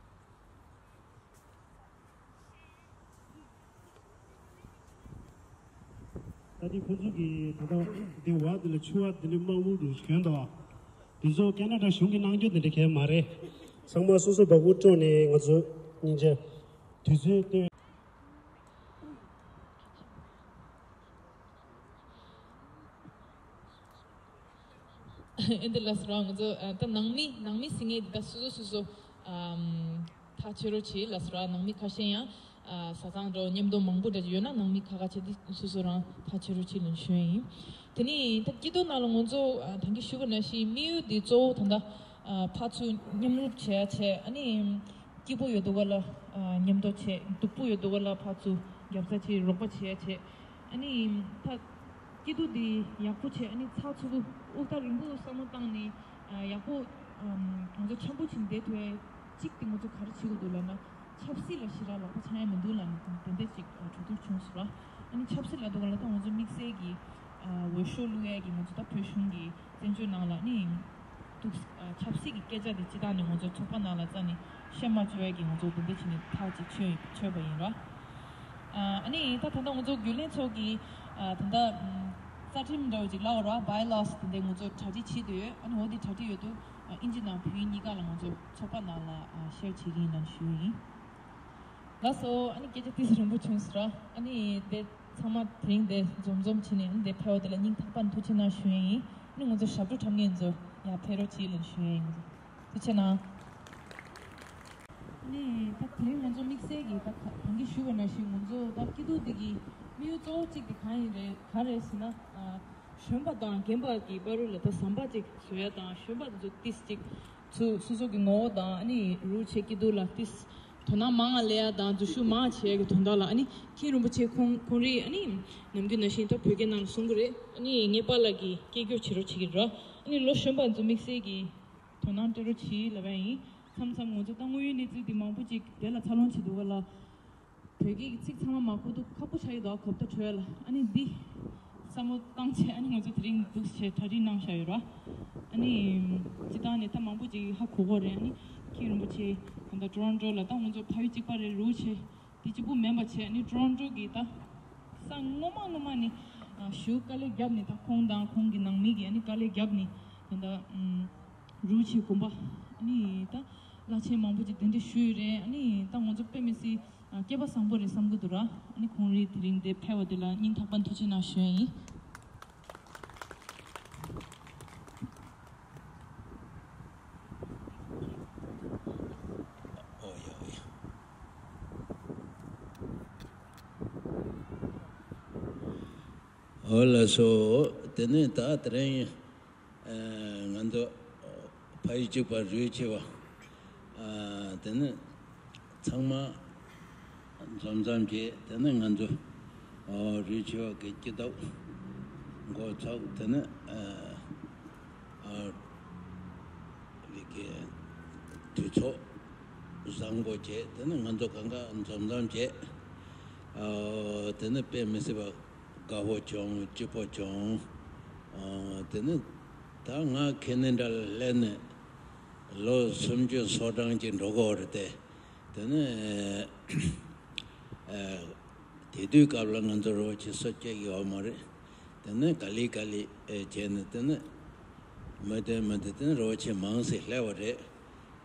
ད་དེ་ཁོ་ཚོ་གི་ད་ལྟ་དེ་བ་དེ་ལ་ཆུ་བ་དེ་ལ་དམག་དཔུང་དུ་གྱོན་དང་། དེ་ཚོ་ཁེ་ན་ཌ་གཞུང་གི་གནང་རྒྱུ་དེ་འདྲ་གལ་མ་རེད། ཚང་མ་སོ་སོ་བ་ཀུ་སྤྲོད་ནས་ང་ཚོ་སྙིང་རྗེ་དུས་ཚོད་བཏོན། ཨེ་འདི་ལ་སོ་ར་ང་ཚོ་ཨ་ད་ནང་མི་ནང་མི་ཟེར་མཁན་འདི་ད་སོ་སོ་སོ་སོ་ཨམ་ཐག་ཆོད་རོགས་བྱེད་ལ་སོ་ར། ནང་མི་ཁ་ཤས་ཡང་ཨ་བཟའ་ཚང་འདྲ་མཉམ་དུ་མང་པོ་འདྲ་ཡོད་ན་ནང་མི་ཁ་ཁ་བྱེད་འདི་སོ་སོ་རང་ཐག་ཆོད་རོགས་བྱེད་ལ་ཞུ་ཡ་ཡིན། དེ་ནས་ད་སྐྱིད་སྡུག་ནང་ལ་ང་ཚོ་ཨ་ད་གིན་ཞུས་པ་ནང་བཞིན་དམིགས་ཡུལ་འདི་གཙོ་བོ་ད་ད་ཨ་ཕར་ཚུར་མཉམ་རུབ་བྱེད་ཡ་བྱེད། ཨ་ནི་སྐྱིད་པོ་ཡོད་དུས་ག་ལ་ཨ་མཉམ་དུ་བྱེད། སྡུག་པོ་ཡོད་དུས་ག་ལ་ཕར་ཚུར་རྒྱབ་རྩ་བྱེད། རོགས་པ་བྱེད་ཡ་བྱེད། ཨ་ནི་ད་སྐྱིད་སྡུག་འདི་ཡག་པོ་བྱས། ཨ་ནི་ཚགས་ཚུད་པོ་དབུགས་ཐག་རིང་པོ་བསམ་བློ་བཏང་ནས་ཨ་ཡག་པོ་ཨམ་ང་ཚོ་འཆམ་པོ་བྱས་ནས་བསྡད་ཐུབ་ཡ་གཅིག་དེ་ང་ཚོ་ག་རེ་བྱེད་དགོས་འདུག་ལབ་ན། ཆབ་སྲིད་ལ་ཞེ་དྲག་ལག་པ་འཆང་ཡ་མི་འདུག་ལབ་ནས་དེ་འདྲ་ཅིག་གྲོས་བསྡུར་བྱུང་སོང་ར། ཨ་ནི་ཆབ་སྲིད་ལབ་དུས་ག་ལ་ད་ང་ཚོ་དམིགས་བསལ་གྱི་ཨ་འོས་ཤོག་བླུག་ཡ་གི་ང་ཚོ་ད་བོད་གཞུང་གི་བཙན་བྱོལ་ནང་ལ་ནི་འདུག་ཨ་ཆབ་སྲིད་ཀྱི་སྐད་ཆ་དེ་སྤྱིར་བཏང་ནས་ང་ཚོ་ཚོགས་པ་ནང་ལ་རྩ་ནས་བཤད་མ་བཅུག་ཡ་གི་ང་ཚོ་དེ་འདྲ་བྱས་ནས་ཐག་ཅིག་ཆོད་ཆོད་པ་ཡིན་ར། ཨ་ནི་ད་ད་ལྟ་ང་ཚོ་རྒྱུན་ལས་ཚོགས་ཀྱི་ཨ་ད་ལྟ་རྩ་ཁྲིམས་འདྲ་བོ་ཅིག་ལབ་དགོས་ར། བྷའི་ལོས་དེ་འདྲ་ང་ཚོ་གྲ་སྒྲིག་བྱེད་དུ་ཡོད། ཨ་ནི་འོ་དེ་གྲ་སྒྲིག་ཡོད་དུས་ཨ་ཨིན་ཇི་དང་བོད་ཡིག་གཉིས་ཀ་ལ་ང་ཚོ་ཚོགས་པ་ནང་ལ་ཨ་ཤེར་བྱེད་ཀྱི་ཡིན་ལབ་ཞུ་ཡ་ཡིན། ལགས་སོ། ཨ་ནི་སྐད་ཆ་ཏོག་ཙམ་རིང་པོ་བྱུང་སོང་ར། ཨ་ནི་དེ་ཚང་མ་དེ་རིང་དེ་འཛོམས་འཛོམས་བྱས་ནས་ཨ་ནི་དེ་ཕེབས་པ་དེ་ལ་སྙིང་ཐག་པ་ནས་ཐུགས་རྗེ་གནང་ཞུ་ཡ་ཡིན། ཨ་ནི་ང་ཚོ་ཞབས་བྲོ་འཁྲབ་མཁན་ཚོ་ཡར་ཕེབས་རོགས་གྱིས་ལབ་ཞུ་ཡ་ཡིན། ཐུགས་རྗེ་གནང་། ཨ་ནི་ད་དེ་རིང་ང་ཚོ་དམིགས་བསལ་གྱི་ད་ག་གང་གི་ཞུས་པ་ནང་བཞིན་ང་ཚོ་ད་སྐྱིད་སྡུག་འདི་གི་དམིགས་ཡུལ་གཙོ་བོ་གཅིག་དེ་གང་ཡིན་རེད་ག་རེད་ཟེར་ན། ཨ་གཞོན་པ་དང་རྒན་པ་གི་བར་ལ་ད་ཟམ་པ་ཅིག་བཟོ་ཡ་དང་གཞོན་པ་དེ་ཚོ་ཏིས་ཅིག་ཚུ་སོ་སོ་གི་ངོ་བོ་དང་ཨ་ནི་རུ་ཆེ་སྐྱིད་སྡུག་ལ་ཏིས་དོ་སྣང་མང་ང་ལེན་ཡ་དང་འཛུལ་ཞུགས་མང་བྱེད་ཡ་གི་དོན་དག་ལ་ཨ་ནི་མཁན་རིན་པོ་ཆེ་ཁོང་ཁོང་རེད། ཨ་ནི་ནམ་རྒྱུན་ནང་བཞིན་ད་བོད་སྐད་ནང་ལ་གསུང་གི་རེད། ཨ་ནི་ངའི་པཱ་ལགས་ཀྱིས་སྐད་སྒྱུར་བྱེད་རོགས་བྱེད་ཀྱི་རེད། ཨ་ནི་ལོ་གཞོན་པ་ཚོ་དམིགས་བསལ་གྱི་དོ་སྣང་སྤྲད་རོགས་བྱེད་ལབ་ཡ་ཡིན། མཚམས་མཚམས་ང་ཚོ་ད་དངོས་ཡོད་གནས་ཚུལ་འདི་མང་པོ་ཅིག་དེ་ལ་འཚར་ལོངས་བྱེད་འདུག་ག་ལ། བོད་སྐད་ཀྱི་ཚིག་ཚང་མ་མ་གོ་འདུག་ཁག་པོ་ཆགས་ཀྱི་འདུག་གོ་བརྡ་འཕྲོད་ལ། ཨ་ནི་འདི་བསམ་བློ་བཏང་བྱས་ཨ་ནི་ང་ཚོ་དེ་རིང་འདུག་བྱས་གྲ་སྒྲིག་གནང་བཞག་ཡོད་ར། ཨ་ནི་སྤྱིར་བཏང་ནས་ད་མང་པོ་ཅིག་ཧ་གོ་གོ་རེད། ཨ་ནི་མཁན་རིན་པོ་ཆེ་ད་ལྟ་ཊོ་རོན་ཊོ་ལ་ད་ང་ཚོ་ཕ་ཡུལ་གཅིག་པ་རེད། རུ་ཆེ་དེ་གཅིག་པུ་མིན་པ་བྱས། ཨ་ནི་ཊོ་རོན་ཊོ་གི་ད་ས་སྔོན་མ་སྔོན་མ་ནས་ཞུ་དཀའ་ལས་བརྒྱབ་ནས་ད་ཁོང་དང་ཁོང་གི་ནང་མི་གིས་ཨ་ནི་དཀའ་ལས་བརྒྱབ་ནས་ད་ལྟ་རུ་ཆེ་དགོན་པ་ཨ་ནི་ད་བླ་ཆེན་མང་པོ་ཅིག་གདན་འདྲེན་ཞུས་ཡོད་རེད། ཨ་ནི་ད་ང་ཚོ་དཔེ་མི་སྲིད་ཨ་སྐལ་པ་བཟང་པོ་རེད་བསམ་གྱི་འདུག་ར། ཨ་ནི་ཁོང་རེ་དེ་རིང་འདིར་ཕེབས་པ་དེ་ལ་སྙིང་ཐག་པ་ནས་ཐུགས་རྗེ་གནང་ཞུ་ཡ་ཡིན། ཨོ་ཡ་ཨོ་ཡ། ཨོ་ལགས་སོ། དེ་ནས་ད་དེ་རིང་ཨ་ང་ཚོ་ཕ་ཡུལ་གཅིག་པ་རུ་ཆེ་བ་ཨ་དེ་ནས་ཚང་མ་འཛོམས་འཛོམས་བྱས། དེ་ནས་ང་ཚོ་ཨོ་རུ་ཆེ་བ་གི་སྐྱིད་སྡུག་འགོ་ཚུགས། དེ་ནས་ཨ་ཨ་རི་གི་དུས་ཚོད་བཟང་པོ་བྱས། དེ་ནས་ང་ཚོ་གང་ག་འཛོམས་འཛོམས་བྱས། ཨོ་དེ་ནས་དཔེ་མི་སྲིད་པ་དགའ་པོ་བྱུང་། སྐྱིད་པོ་བྱུང་། ཨོ་དེ་ནས་ད་ང་ཁེ་ན་ཌ་ལ་སླེབས་ནས་ལོ་སུམ་ཅུ་སོ་གྲངས་ཅིག་འགྲོ་གི་ཡོད་རེད་དེ། དེ་ནས་ཨ་དེ་དུས་སྐབས་ལ་ང་ཚོ་རོགས་བྱེད་སུ་སྐྱེ་གི་ཡོད་མ་རེད། དེ་ནས་ག་ལེ་ག་ལེ་ཨེ་བྱས་ནས་དེ་ནས་མི་དེ་མི་དེ་དེ་ནས་རོགས་བྱེད་མང་སེ་སླེབས་པ་རེད།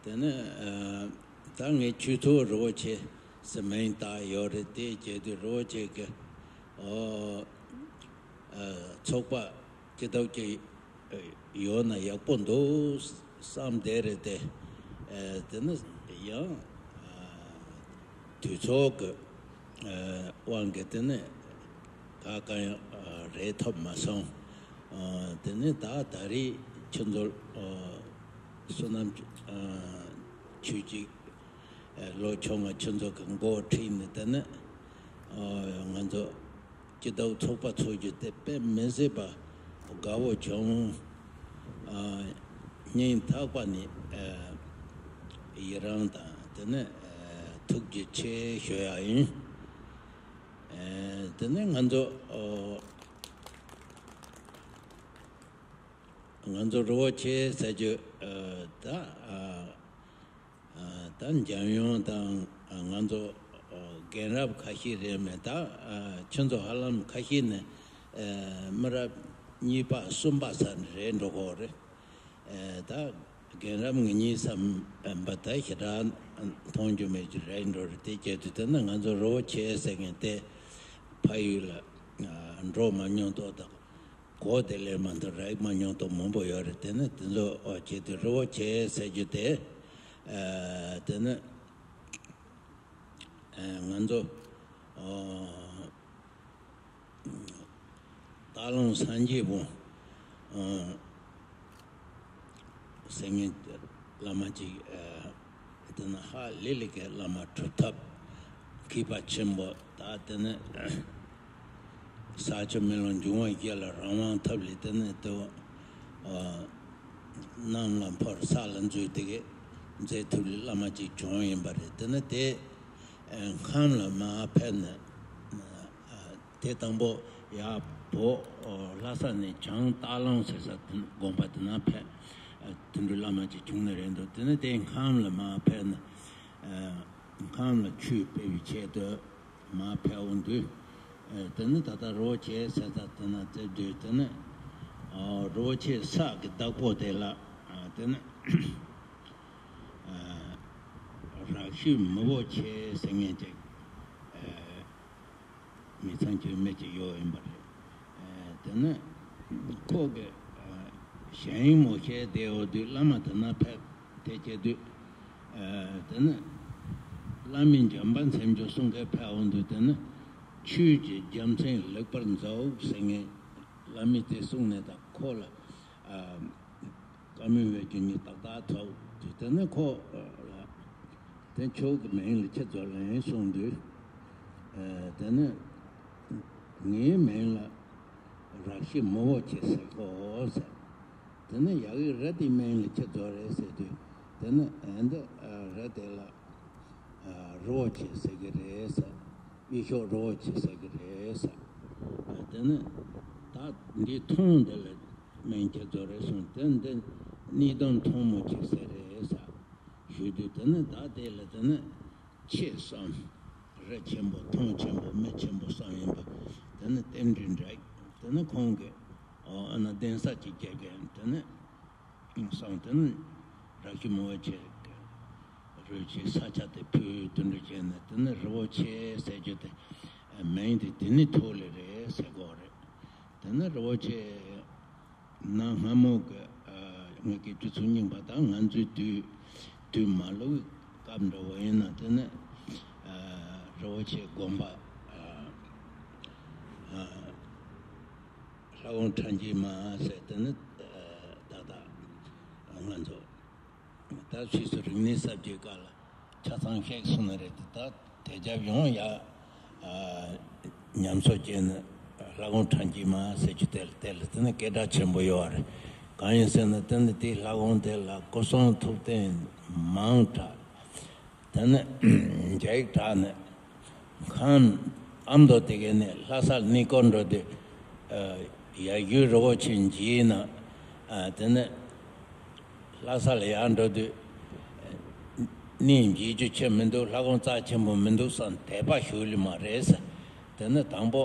དེ་ནས་ཨ་ད་ངས་ཁྱོད་ཚོ་རོགས་བྱེད་ཟེར་མིང་བཏགས་ཡོད་རེད། དེ་བྱས་དུས་རོགས་བྱེད་ཀྱི་ཨོ་ཨ་ཚོགས་པ་སྐྱིད་སྡུག་ཅིག་ཡོད་ན་ཡག་པོ་འདུག་བསམ་བསྡད་རེད་དེ། ཨ་དེ་ནས་ཡང་ཨ་དུས་ཚོད་ཀྱི་ཨ་དབང་གིས་དེ་ནས་ག་ག་ཡང་ཨ་རེད་ཐུབ་མ་སོང་། ཨ་དེ་ནས་ད་ད་རེས་ཁྱེད་ཚོ་ཨ་བསོད་ནམས་ཨ་ཆོས་ཀྱི་ཨ་ལོ་ཆུང་བ་ཁྱེད་ཚོ་གི་འགོ་ཁྲིད་ནས་དེ་ནས་ཨ་ང་ཚོ་སྐྱིད་སྡུག་ཚོགས་པ་ཚོགས་རྒྱུ་དེ་དཔེ་མི་སྲིད་པ་དགའ་པོ་བྱུང་། ཨ་ སྙིང་ཐག་པ་ནས་ཡི་རང་དང་དེ་ནས་ཐུགས་རྗེ་ཆེ་ཞུ་ཡག་ཡིན། དེ་ནས་ང་ཚོ་ང་ཚོ་རི་བོ་ཆེ་ཟེར་རྒྱུ་ད། ད་འཇམ་དབྱངས་དང་ང་ཚོ་རྒན་རབས་ཁ་ཤས་རེད་མེད། ད་ཁྱོད་ཚོ་ཧ་ལམ་ཁ་ཤས་ནས་མི་རབས་གཉིས་པ་གསུམ་པ་ས་རེད་འགྲོ་གི་རེད། ད་རྒན་རབས་ངེད་གཉིས་ཙམ་པ་ད་ཞེ་དྲག་མཐོང་རྒྱུ་མེད་རྒྱུ་རེད་འགྲོ་རེད། དེ་བྱས་དུས་དེ་ནི་ང་ཚོ་རི་བོ་ཆེ་ཟེར་མཁན་དེ་ཕ་ཡུལ་ལ་འགྲོ་མ་མྱོང་ཐོག་དང་གོ་དེ་ལས་མ་མཐོང་རེག་མ་མྱོང་ཐོག་མང་པོ་ཡོད་རེད། དེ་ནི་དེ་ཚོ་བྱས་དུས་རི་བོ་ཆེ་ཟེར་རྒྱུ་དེ་དེ་ནི། ང་ཚོ་སྟག་ལུང་སངས་རྒྱས་པོ་ཟེར་མཁན་བླ་མ་ཅིག་དེ་ན་ཧ་ལས་ལས་ཀའི་བླ་མ་གྲུབ་ཐོབ་མཁས་པ་ཆེན་པོ། ད་དེ་ནས་ས་ཆུ་མེ་རླུང་འབྱུང་བ་བརྒྱད་ལ་རང་དབང་ཐོབ་ལས་དེ་ནས་དེ་གནམ་ལ་འཕུར་ས་ལ་འཛུལ་དེ་གའི་མཛད་ཐུབ་ལས་བླ་མ་ཅིག་བྱུང་ཡིན་པ་རེད། དེ་ནས་དེ་ཁམས་ལ་མར་ཕེབས་ནས་དེ་དང་པོ་ཡར་བོད་ལྷ་ས་ནས་བྱང་སྟག་ལུང་ཟེར་ས་དེ་དགོན་པ་དེ་ན་ཕེབས། དེ་འདྲའི་བླ་མ་ཅིག་བྱུང་ནི་རེད་འདུག་དེ་ནས་དེ་ཁམས་ལ་མར་ཕེབས་ནས་ཁམས་ལ་ཆོས་སྤེལ་བའི་ཆེད་དུ་མར་ཕེབས་འོང་དུས། དེ་ནི་ད་ལྟ་རི་བོ་ཆེ་ཟེར་ས་དེ་ན་བཙལ་དུས་དེ་ནི་རི་བོ་ཆེ་ས་གི་བདག་པོ་དེ་ལ་དེ་ནི་རག་ཤི་མི་བོ་ཆེ་ཟེར་མཁན་ཅིག་མི་ཚང་ཁྱོད་མི་ཅིག་ཡོད་ཡིན་པ་རེད། དེ་ནི་ཁོ་གི་ཞལ་ཡིན་མོ་ཤེས་བསྡད་འོ་དུས་བླ་མ་དེ་ན་ཕེབས། དེ་བྱས་དུས། ཨ། དེ་ནི་བླ་མའི་འཇམ་དཔལ་མཚན་བརྗོད་གསུང་མཁན་ཕེབས་འོང་དུས། དེ་ནི་ཆོས་ཀྱི་རྒྱལ་མཚན་ལེགས་པར་མཛའོ་ཟེར་མཁན་བླ་མས་དེ་གསུངས་ནས་ད་ཁོ་ལ། ཨ། བཀའ་མོལ་བའི་རྒྱུ་ནི་ཏག་ཏག་ཐོབ་དུས། དེ་ནི་ཁོ་ལ། དེ་ཁྱོད་ཀྱི་མིང་ལ་ཁྱེད་ཚོ་ལེན་གསུངས་དུས། ཨ། དེ་ནི་ངའི་མིང་ལ་རག་ཤི་མི་བོ་ཆེ་ཟེར་གོ་ཟེར། དེ་ནས་ཡ་གི་ར་དེ་མིང་ལ་ཁྱེད་ཚོ་རེད་ཟེར་དུས། དེ་ནས་ཨ་འདི་ར་དེ་ལ་རི་བོ་ཆེ་ཟེར་གི་རེད་ཟེར། ཡུལ་ཤོག་རི་བོ་ཆེ་ཟེར་གི་རེད་ཟེར། དེ་ནས་ད་འདི་ཐོང་དེ་ལ་མིང་ཁྱེད་ཚོ་རེད་གསུངས། དེ་འདི་གནས་གདོང་ཐོང་མོ་ཆེ་ཟེར་རེད་ཟེར་ཞུས་དུས། དེ་ནས་ད་དེ་ལ་དེ་ནས། ཆེ་བསམ། རི་ཆེན་པོ་ཐང་ཆེན་པོ་མི་ཆེན་པོ་བསམ་ཡིན་པ། དེ་ནི་རྟེན་འབྲེལ་འདྲ། དེ་ནི་ཁོང་གིས་ཨ་ན་གདན་ས་ཅིག་རྒྱག་གི་ཡིན། དེ་ནི་བསམ། དེ་ནི་རག་ཤི་མི་བོ་ཆེ་གི་རི་ཆེ་ས་ཆ་དེ་ཕུལ། དེ་འདྲ་བྱས་ནས་དེ་ནི་རི་བོ་ཆེ་ཟེར་རྒྱུ་དེ་མིང་དེ་དེ་ནི་ཐོག་ལས་རེད་ཟེར་གོ་རེད། དེ་ནི་རི་བོ་ཆེ། གནའ་སྔ་མོ་གི་ཨ་ངེད་ཀྱི་སྤྱི་ཚོགས་རྙིང་པ་དང་ང་ཚོའི་དུས་དུས་མ་ལོག་གི་སྐབས་འདྲ་བོ་ཡིན་ན། དེ་ནི་ཨ་རི་བོ་ཆེ་དགོན་པ་ཨ་ཨ་ལྷ་ཁང་ཁྲ་འགྱིག་མ་ཟེར། དེ་ནི་ཨ་ད་ལྟ་ང་ཚོ་ད་ཕྱིས་སུ་རིག་གནས་གསར་བརྗེའི་སྐབས་ལ་ཆ་ཚང་བཤད་སོང་ནི་རེད། དེ་ད་དེ་རྒྱབ་ཡོང་ཡ། ཨ་ཉམས་གསོ་བྱས་ནས་ལྷ་ཁང་ཁྲ་འགྱིག་མ་ཟེར་རྒྱུ་དེ་ལ་དེ་ལ་དེ་ནི་སྐད་གྲགས་ཆེན་པོ་ཡོད་རེད། གང་ཡིན་ཟེར་ན་དེ་ནི་དེའི་ལྷ་ཁང་དེ་ལ་སྐུ་གསུང་ཐུགས་རྟེན་མང་དྲགས། དེ་ནི་བརྒྱ་ཡིག་དྲགས་ནས་ཁམས་ཨ་མདོ་དེ་གའི་ནས་ལྷ་སར་གནས་སྐོར་འགྲོ་དུས། ཨ་ཡར་རྒྱུད་རི་བོ་ཆེ་འཇིགས་ན། ཨ་དེ་ནི། ལྷ་ས་ལ་ཡར་འགྲོ་དུས། གནས་མཇལ་རྒྱུ་ཆེ་མི་འདུག་ལྷ་ཁང་རྩ་ཆེན་པོ་མི་འདུག་བསམ། དད་པ་ཞུ་ལེ་མ་རེད་ཟེར། དེ་ནི་དང་པོ་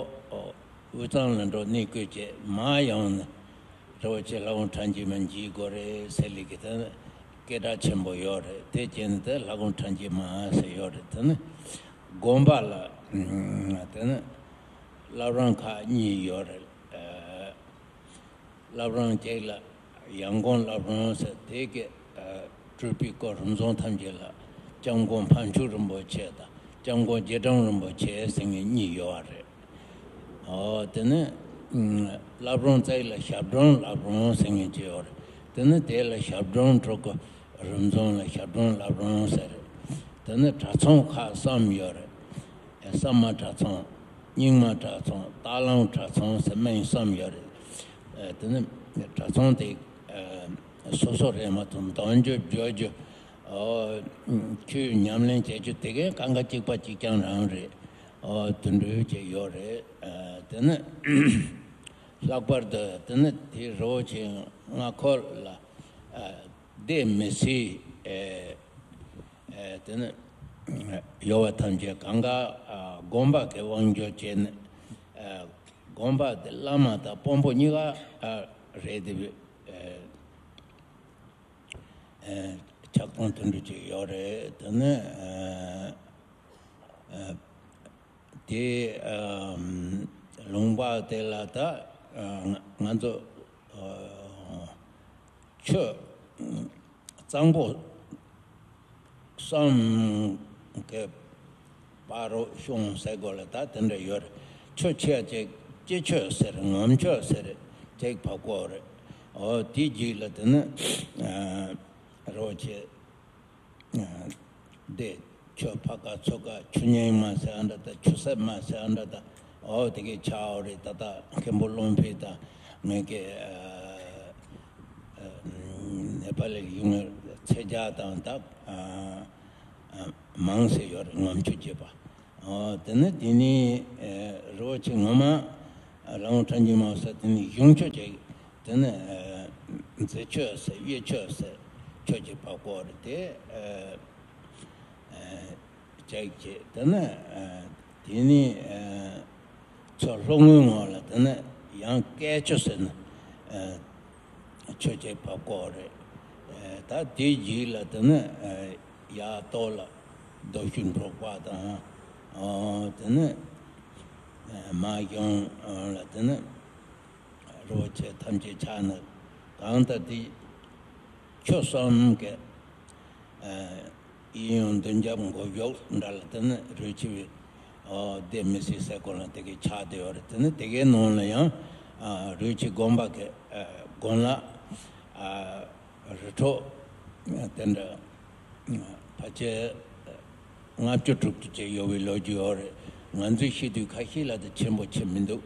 དབུས་གཙང་ལ་འགྲོ་གནས་སྐོར་བྱས། མར་ཡོང་ནས་རི་བོ་ཆེ་ལྷ་ཁང་ཁྲ་འགྱིག་མ་མཇལ་དགོས་རེད་ཟེར་ལེ་གི། དེ་ནི་སྐད་གྲགས་ཆེན་པོ་ཡོད་རེད། དེ་བྱས་ནས་དེ་ལྷ་ཁང་ཁྲ་འགྱིག་མ་ཟེར་ཡོད་རེད། དེ་ནི་དགོན་པ་ལ་དེ་ནི་བླ་བྲང་ཁག་གཉིས་ཡོད་རེད། བླ་བྲང་གཅིག་ལ་ཡང་གོང་བླ་བྲང་ཟེར། དེ་གི་སྤྲུལ་པའི་སྐུ་རིམ་བྱོན་ཐམས་ཅད་ལ་སྐྱབས་མགོན་ཕ་མཆོག་རིན་པོ་ཆེ་དང་སྐྱབས་མགོན་རྗེས་འབྲང་རིན་པོ་ཆེ་ཟེར་མཁན་གཉིས་ཡོད་པ་རེད། ཨོ་དེ་ནས་བླ་བྲང་རྩ་བའི་ལ་ཞབས་དྲུང་བླ་བྲང་ཟེར་མཁན་ཅིག་ཡོད་རེད། དེ་ནས་དེ་ལ་ཞབས་དྲུང་སྤྲུལ་སྐུ་རིམ་བྱོན་ལ་ཞབས་དྲུང་བླ་བྲང་ཟེར། དེ་ནས་གྲྭ་ཚང་ཁག་གསུམ་ཡོད་རེད། ཨེ་ས་མ་གྲྭ་ཚང་། རྙིང་མ་གྲྭ་ཚང་། སྟག་ལུང་གྲྭ་ཚང་ཟེར་མིང་གསུམ་ཡོད་རེད། ཨེ་དེ་ནི་གྲྭ་ཚང་དེ་ཨེ་ སོ་སོ་རེད་མ་གཏོགས་འདོན་རྒྱུ་བརྗོད་རྒྱུ། ཨོ། ཆོས་ཉམས་ལེན་བྱེད་རྒྱུ་དེ་གའི་གང་ག་གཅིག་པ་གཅིག་རྐྱང་རང་རེད། ཨོ། དེ་འདྲ་ཅིག་ཡོད་རེད། ཨ། དེ་ནི་ལྷག་པར་དུ་དེ་ནི་དེའི་རི་བོ་ཆེ་མངའ་འཁོར་ལ། ཨ། སྡེ་མི་སྲིད། ཨེ། ཨེ། དེ་ནི་ཡོད་པ་ཐམས་ཅད་གང་ག། ཨ། དགོན་པ་གི་དབང་སྒྱུར་བྱས་ནས། ཨ། དགོན་པ་དེ་བླ་མ་དང་དཔོན་པོ་གཉིས་ཀ། ཨ། རེད་དེ། ཨེ། ཨེ། ཆགས་སྡང་དེ་འདྲ་ཅིག་ཡོད་རེད། དེ་ནི། ཨ། ཨ། དེ། ཨ། ལུང་པ་དེ་ལ་ད། ཨ། ང་ང་ཚོ། ཨ། ཆོས་གཙང་པོ་གསུམ་གྱི་བར་དུ་གཤོང་ཟེར་དགོས་ལ་ད་དེ་འདྲ་ཡོད་རེད། ཆོས་ཆེ་ཅིག་སྤྱི་ཆོས་ཟེར། ངམ་ཆོས་ཟེར་ཅིག་བབས་ཀྱི་ཡོད་རེད། ཨོ། དེའི་རྗེས་ལ་དེ་ནི། ཨ། རི་བོ་ཆེ། ཨ། དེ་ཆོས་ཕ་ག་ཚོ་ག་ཆོས་ཉན་མ་ཟེར་ཨ་འདྲ་དང་། ཆོས་སེམས་མ་ཟེར་ཨ་འདྲ་དང་། ཨོ། དེ་གའི་ཆའོ་རེད། ད་ལྟ་མཁན་པོ་བློ་འཕེལ་དང་། ངེད་ཀྱི། ཨ། ཨ། ནེ་པ་ལི་ཡུལ་ཚད་རྒྱ་དང་ད། ཨ། ཨ། མང་སེ་ཡོད་རེད། ངམ་ཆོས་བྱེད་པ། ཨོ། དེ་ནི་དེ་ནི། ཨ། རི་བོ་ཆེ་ངོ་མ་ལའང་ཁྲ་འཇིགས་མ་ཟེར། དེ་ནི་གཞུང་ཆོས་ཅིག་དེ་ནི། ཨ། མཛད་ཆོས་ཟེར། དབྱེ་ཆོས་ཟེར། ཆོས་ཅིག་བབས་ཀྱི་ཡོད་རེད་དེ། ཨ། ཨ། ཅིག་བྱས། དེ་ནི། ཨ། དེ་ནི། ཨ། མཚོ་ལྷོ་ངོས་ངོས་ལ་དེ་ནི་ཡང་བཀལ་ཆོས་ཟེར་ནི། ཨ། ཆོས་ཅིག་བབས་ཀྱི་ཡོད་རེད། ཨ། ད་དེའི་རྗེས་ལ་དེ་ནི། ཨ། ཡར་ལྟོ་ལ་རྡོ་ཤུ་འབྲོག་པ་དང་། ཨ། དེ་ནི། ཨ། མ་གཞུང་ལ་དེ་ནི་རི་བོ་ཆེ་ཐམས་ཅད་ཆགས་ནས། གང་ལྟར་དེ་ཆོས་གསུམ་གྱི། ཨ། གཡས་གཡོན་མདུན་རྒྱབ་མགོ་མཇུག་འདྲ་ལ་དེ་ནི་རི་བོ་ཆེ་བའི། ཨོ། སྡེ་མི་སྲིད་ཟེར་གོ་ལ་དེ་གའི་ཆགས་བསྡད་ཡོད་རེད། དེ་ནི་དེ་གའི་ནང་ལ་ཡང་། ཨ། རི་བོ་ཆེ་དགོན་པ་གི། ཨ། དགོན་ལག་ཨ། རི་ཁྲོད་དེ་འདྲ་ཕལ་ཆེར་ལྔ་བཅུ་དྲུག་ཅུ་ཅིག་ཡོད་པའི་ལོ་རྒྱུས་ཡོད་རེད། ང་ཚོས་ཤེས་དུས་ཁ་ཤས་ལ་དེ་ཆེན་པོ་ཆེ་མི་འདུག་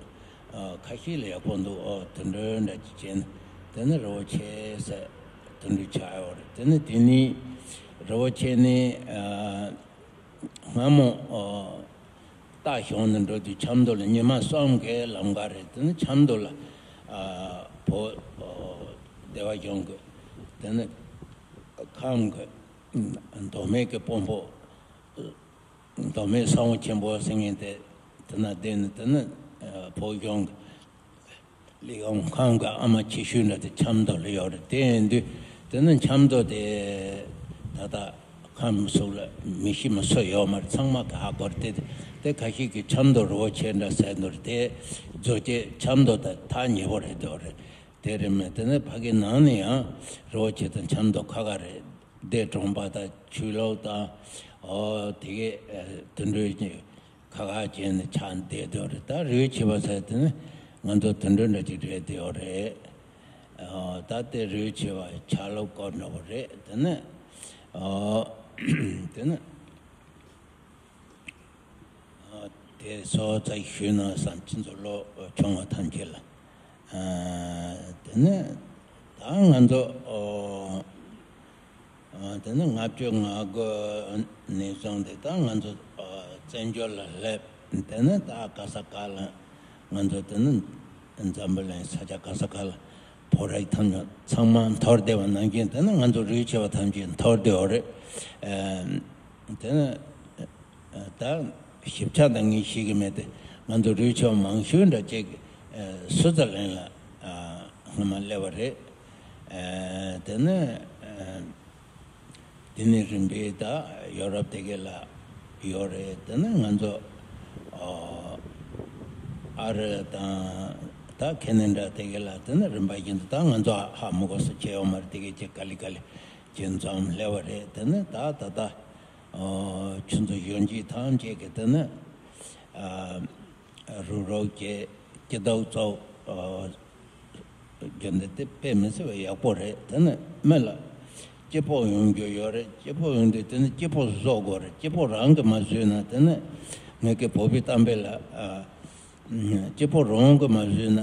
ཨ། ཁ་ཤས་ལ་ཡག་པོ་འདུག་ཨོ། དེ་འདྲ་འདྲ་ཅིག་བྱས་ནས་དེ་ནི་རི་བོ་ཆེ་ཟེར་དེ་འདྲ་ཆགས་ཡོད་རེད། དེ་ནི་དེ་ནི་རི་བོ་ཆེ་ནི། ཨ། སྔ་མོ། ཨ། རྟ་ཞོན་ནས་འགྲོ་དུས་ཆབ་མདོ་ལ་ཉི་མ་གསུམ་གྱི་ལམ་ཁ་རེད། དེ་ནི་ཆབ་མདོ་ལ། ཨ། བོད། ཨ། སྡེ་པ་གཞུང་གི་དེ་ནི་ཁམས་ཀྱི་མདོ་སྨད་ཀྱི་དཔོན་པོ། མདོ་སྨད་ས་འོག་ཆེན་པོ་ཟེར་མཁན་དེ། དེ་ན་བསྡད་ནས་དེ་ནི། ཨ། བོད་གཞུང་གི་ལས་ཁུངས་ཁང་གི་ཨ་མ་ཆེ་ཤོས་འདྲ་དེ་ཆབ་མདོ་ལ་ཡོད་རེད། དེ་ཡིན་དུས་དེ་ནི་ཆབ་མདོ་དེ་ད་ལྟ་ཁམས་སོགས་ལ་མི་ཤེས་མི་སུ་ཡོད་མ་རེད། ཚང་མ་ག་ཧ་གོ་རེད། དེ་དེ་ཁ་ཤས་ཀྱིས་ཆབ་མདོ་རི་བོ་ཆེ་འདྲ་ཟེར་འདུག་རེད། དེ་རྫོགས་བྱེད་ཆབ་མདོ་དང་ཐག་ཉེ་པོ་རེད་འདུག་རེད། དེ་རེད་མོད། དེ་ནི་ཕ་གི་ནང་ནས་ཡང་རི་བོ་ཆེ་དང་ཆབ་མདོ་ཁ་ཁ་རེད། སྡེ་གྲོང་པ་དང་ཆོས་ལོག་དང་། ཨོ། དེ་གའི། ཨ། དེ་འདྲའི་ཁ་ཁ་བྱས་ནས་ཆགས་བསྡད་ཡོད་རེད། ད་རི་བོ་ཆེ་བ་ཟེར་དེ་ནི་ང་ཚོ་དེ་འདྲ་འདྲ་ཅིག་རེད་བསྡད་ཡོད་རེད། ཨོ། ད་དེ་རི་བོ་ཆེ་བ་ཆ་ལུགས་སྐོར་འདྲ་བོ་རེད། དེ་ནི། ཨོ། དེ་ནི། ཨོ། དེ་སོ་ཙ་ཞུས་ན་བསམ། ཁྱེད་ཚོ་བློ་ཆུང་བ་ཐམས་ཅད་ལ། ཨ། དེ་ནི་ད་ང་ཚོ། ཨོ། ཨ། དེ་ནི་ལྔ་བཅུ་ང་དགུ་ནས་བཟུང་སྟེ་ད་ང་ཚོ། ཨ། བཙན་བྱོལ་ལ་སླེབས། དེ་ནི་ད་ག་ས་ག་ལ་ང་ཚོ་དེ་ནི་འཛམ་བུ་གླིང་ས་ཆ་ག་ས་ག་ལ་བོད་རིགས་ཐམས་ཅད་ཚང་མ་འཐོར་བསྡད་པ་ནང་བཞིན། དེ་ནི་ང་ཚོ་རི་བོ་ཆེ་བ་ཐམས་ཅད་འཐོར་བསྡད་ཡོད་རེད། ཨ། དེ་ནི་ད་ཞིབ་ཆ་ད་ངས་ཤེས་ཀྱི་མེད་དེ། ང་ཚོ་རི་བོ་ཆེ་བ་མང་ཤོས་འདྲ་ཅིག། ཨ། སུའུ་ཙར་ལན་ལ། ཨ། སྔོན་མ་སླེབས་པ་རེད། ཨ། དེ་ནི། ཨ། དེ་ནས་རིམ་པས་ད་ཡོ་རོབ་དེ་ག་ལ་ཡོད་རེད། དེ་ནི་ང་ཚོ། ཨ། ཨ་རི་དང་ད་ཁེ་ན་ཌ་དེ་ག་ལ། དེ་ནི་རིམ་པ་བཞིན་དུ། ད་ང་ཚོ་ཧ་མི་གོ་ས་ཆེ་ཡོད་མ་རེད། དེ་ག་ཅིག་ག་ལེ་ག་ལེ་ཅིག་འཛོམས་སླེབས་པ་རེད། དེ་ནི་ད་ད་ལྟ། ཨ། ཁྱོད་ཚོ་གཞོན་སྐྱེས་ཐམས་ཅད་ཀྱིས་དེ་ནི། ཨ། རུག་རུག་བྱས། སྐྱིད་སྡུག་ཚོ། ཨ། རྒྱུ་འདི་དེ་དཔེ་མི་སྲིད་པ་ཡག་པོ་རེད། དེ་ནི་མི་ལ་སྐྱིད་པོ་ཡོང་རྒྱུ་ཡོད་རེད། སྐྱིད་པོ་ཡོང་དུས་དེ་ནི་སྐྱིད་པོ་བཟོ་དགོས་རེད། སྐྱིད་པོ་རང་གིས་མ་བཟོས་ན། དེ་ནི་ངེད་ཀྱི་བོད་པའི་གཏམ་དཔེ་ལ། ཨ། སྐྱིད་པོ་རང་གིས་མ་བཟོས་ན་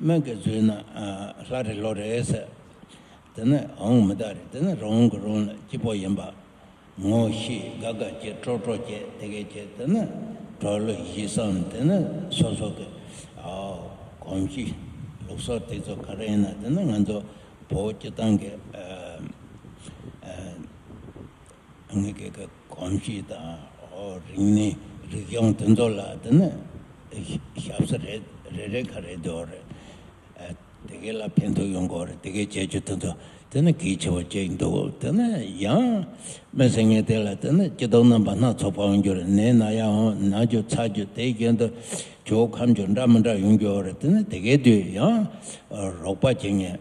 མི་གིས་བཟོས་ན། ཨ། ལྷ་རེད་ལྷ་རེད་ཟེར། དེ་ནི་འོང་མི་ད་རེད། དེ་ནི་རང་གི་རང་ལ་སྐྱིད་པོ་ཡིན་པ། ངོ་ཤེས་དགའ་དགའ་བྱེད། སྤྲོ་སྤྲོ་བྱེད། དེ་གས་བྱེད། དེ་ནི་གྲོགས་ལ་གཞི་བསམ། དེ་ནི་སོ་སོ་གི་ཨ་གོམས་གཤིས་ལུགས་སྲོལ་དེ་ཚོ་ག་རེ་ཡིན་ན། དེ་ནི་ང་ཚོ་བོད་སྤྱི་བཏང་གི་ཨ་ཨ་ངེད་ཀྱི་གི་གོམས་གཤིས་དང་ཨོ་རིག་གནས་རིག་གཞུང་དེ་ཚོ་ལ་དེ་ནི་ཞབས་ཕྱི་རེ་རེ་རེ་ག་རེ་འདུག་རེད། ཨ་དེ་གས་ལ་ཕན་ཐོགས་ཡོང་གི་རེད། དེ་གས་བྱེད་རྒྱུ་དེ་ཚོ་དེ་ནི་གལ་ཆེ་བ་ཅིག་འདུག་དེ་ནི་ཡང་མི་སེར་ངས་དེ་ལ་དེ་ནི་སྐྱིད་སྡུག་རྣམ་པ་སྣ་ཚོགས་པ་ཡོང་རྒྱུ་རེད། ནད་ན་ཡང་འོང་། ན་རྒྱུ་ཚ་རྒྱུ། དེའི་རྒྱུན་དུ་ཇོ་བོ་ཁམས་ཀྱི་འདྲ་མི་འདྲ་ཡོང་རྒྱུ་རེད། དེ་ནི་དེ་གས་དུས་ཡང་རོགས་པ་བྱེད་ངེས།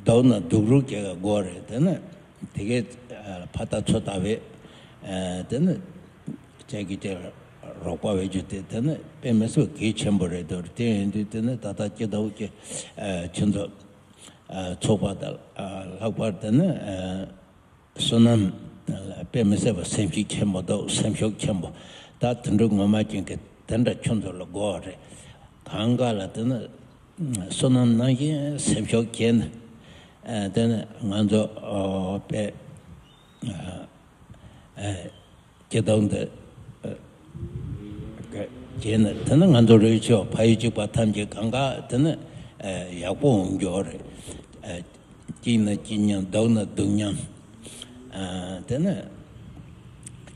སྡུག་ན་སྡུག་རུས་བྱེད་དགོས་རེད། དེ་ནི་དེ་གས་ཕར་ལྟ་ཚུར་ལྟ་བྱས། དེ་ནི་ཅག་གི་ཅག་རོགས་པ་བྱེད་རྒྱུ་དེ་དེ་ནི་དཔེ་མི་སྲིད་གལ་ཆེན་པོ་རེད་འདུག་དེ་ཡིན་དུས་དེ་ནི་ད་ལྟ་སྐྱིད་སྡུག་གི་ཁྱོད་ཚོ་ཚོགས་པ་དང་ལྷག་པར་དེ་ནི་བསོད་ནམས་དཔེ་མི་སྲིད་པ་སེམས་ཤུགས་ཆེན་པོ་འདུག་སེམས་ཤུགས་ཆེན་པོ། ད་དེ་འདྲ་ངོ་མ་ཅན་གྱི་དེ་འདྲ་ཁྱོད་ཚོ་ལ་དགོས་རེད། གང་ག་ལ་དེ་ནི་བསོད་ནམས་ནང་བཞིན་སེམས་ཤུགས་བསྐྱེད་ནས། ཨ་དེ་ནི་ང་ཚོ་ཨོ་དཔེ་ཨ་ཨ་སྐྱིད་སྡུག་འདི་ཨ་བྱས་ནས། དེ་ནི་ང་ཚོ་རོལ་ཆས་ཕ་ཡུལ་གཅིག་པ་ཐམས་ཅད་གང་ག་དེ་ནི་ཨ་ཡག་པོ་འོང་རྒྱུ་རེད། ཨ་སྐྱིད་ན་སྐྱིད་མཉམ། སྡུག་ན་སྡུག་མཉམ། ཨ་དེ་ནི་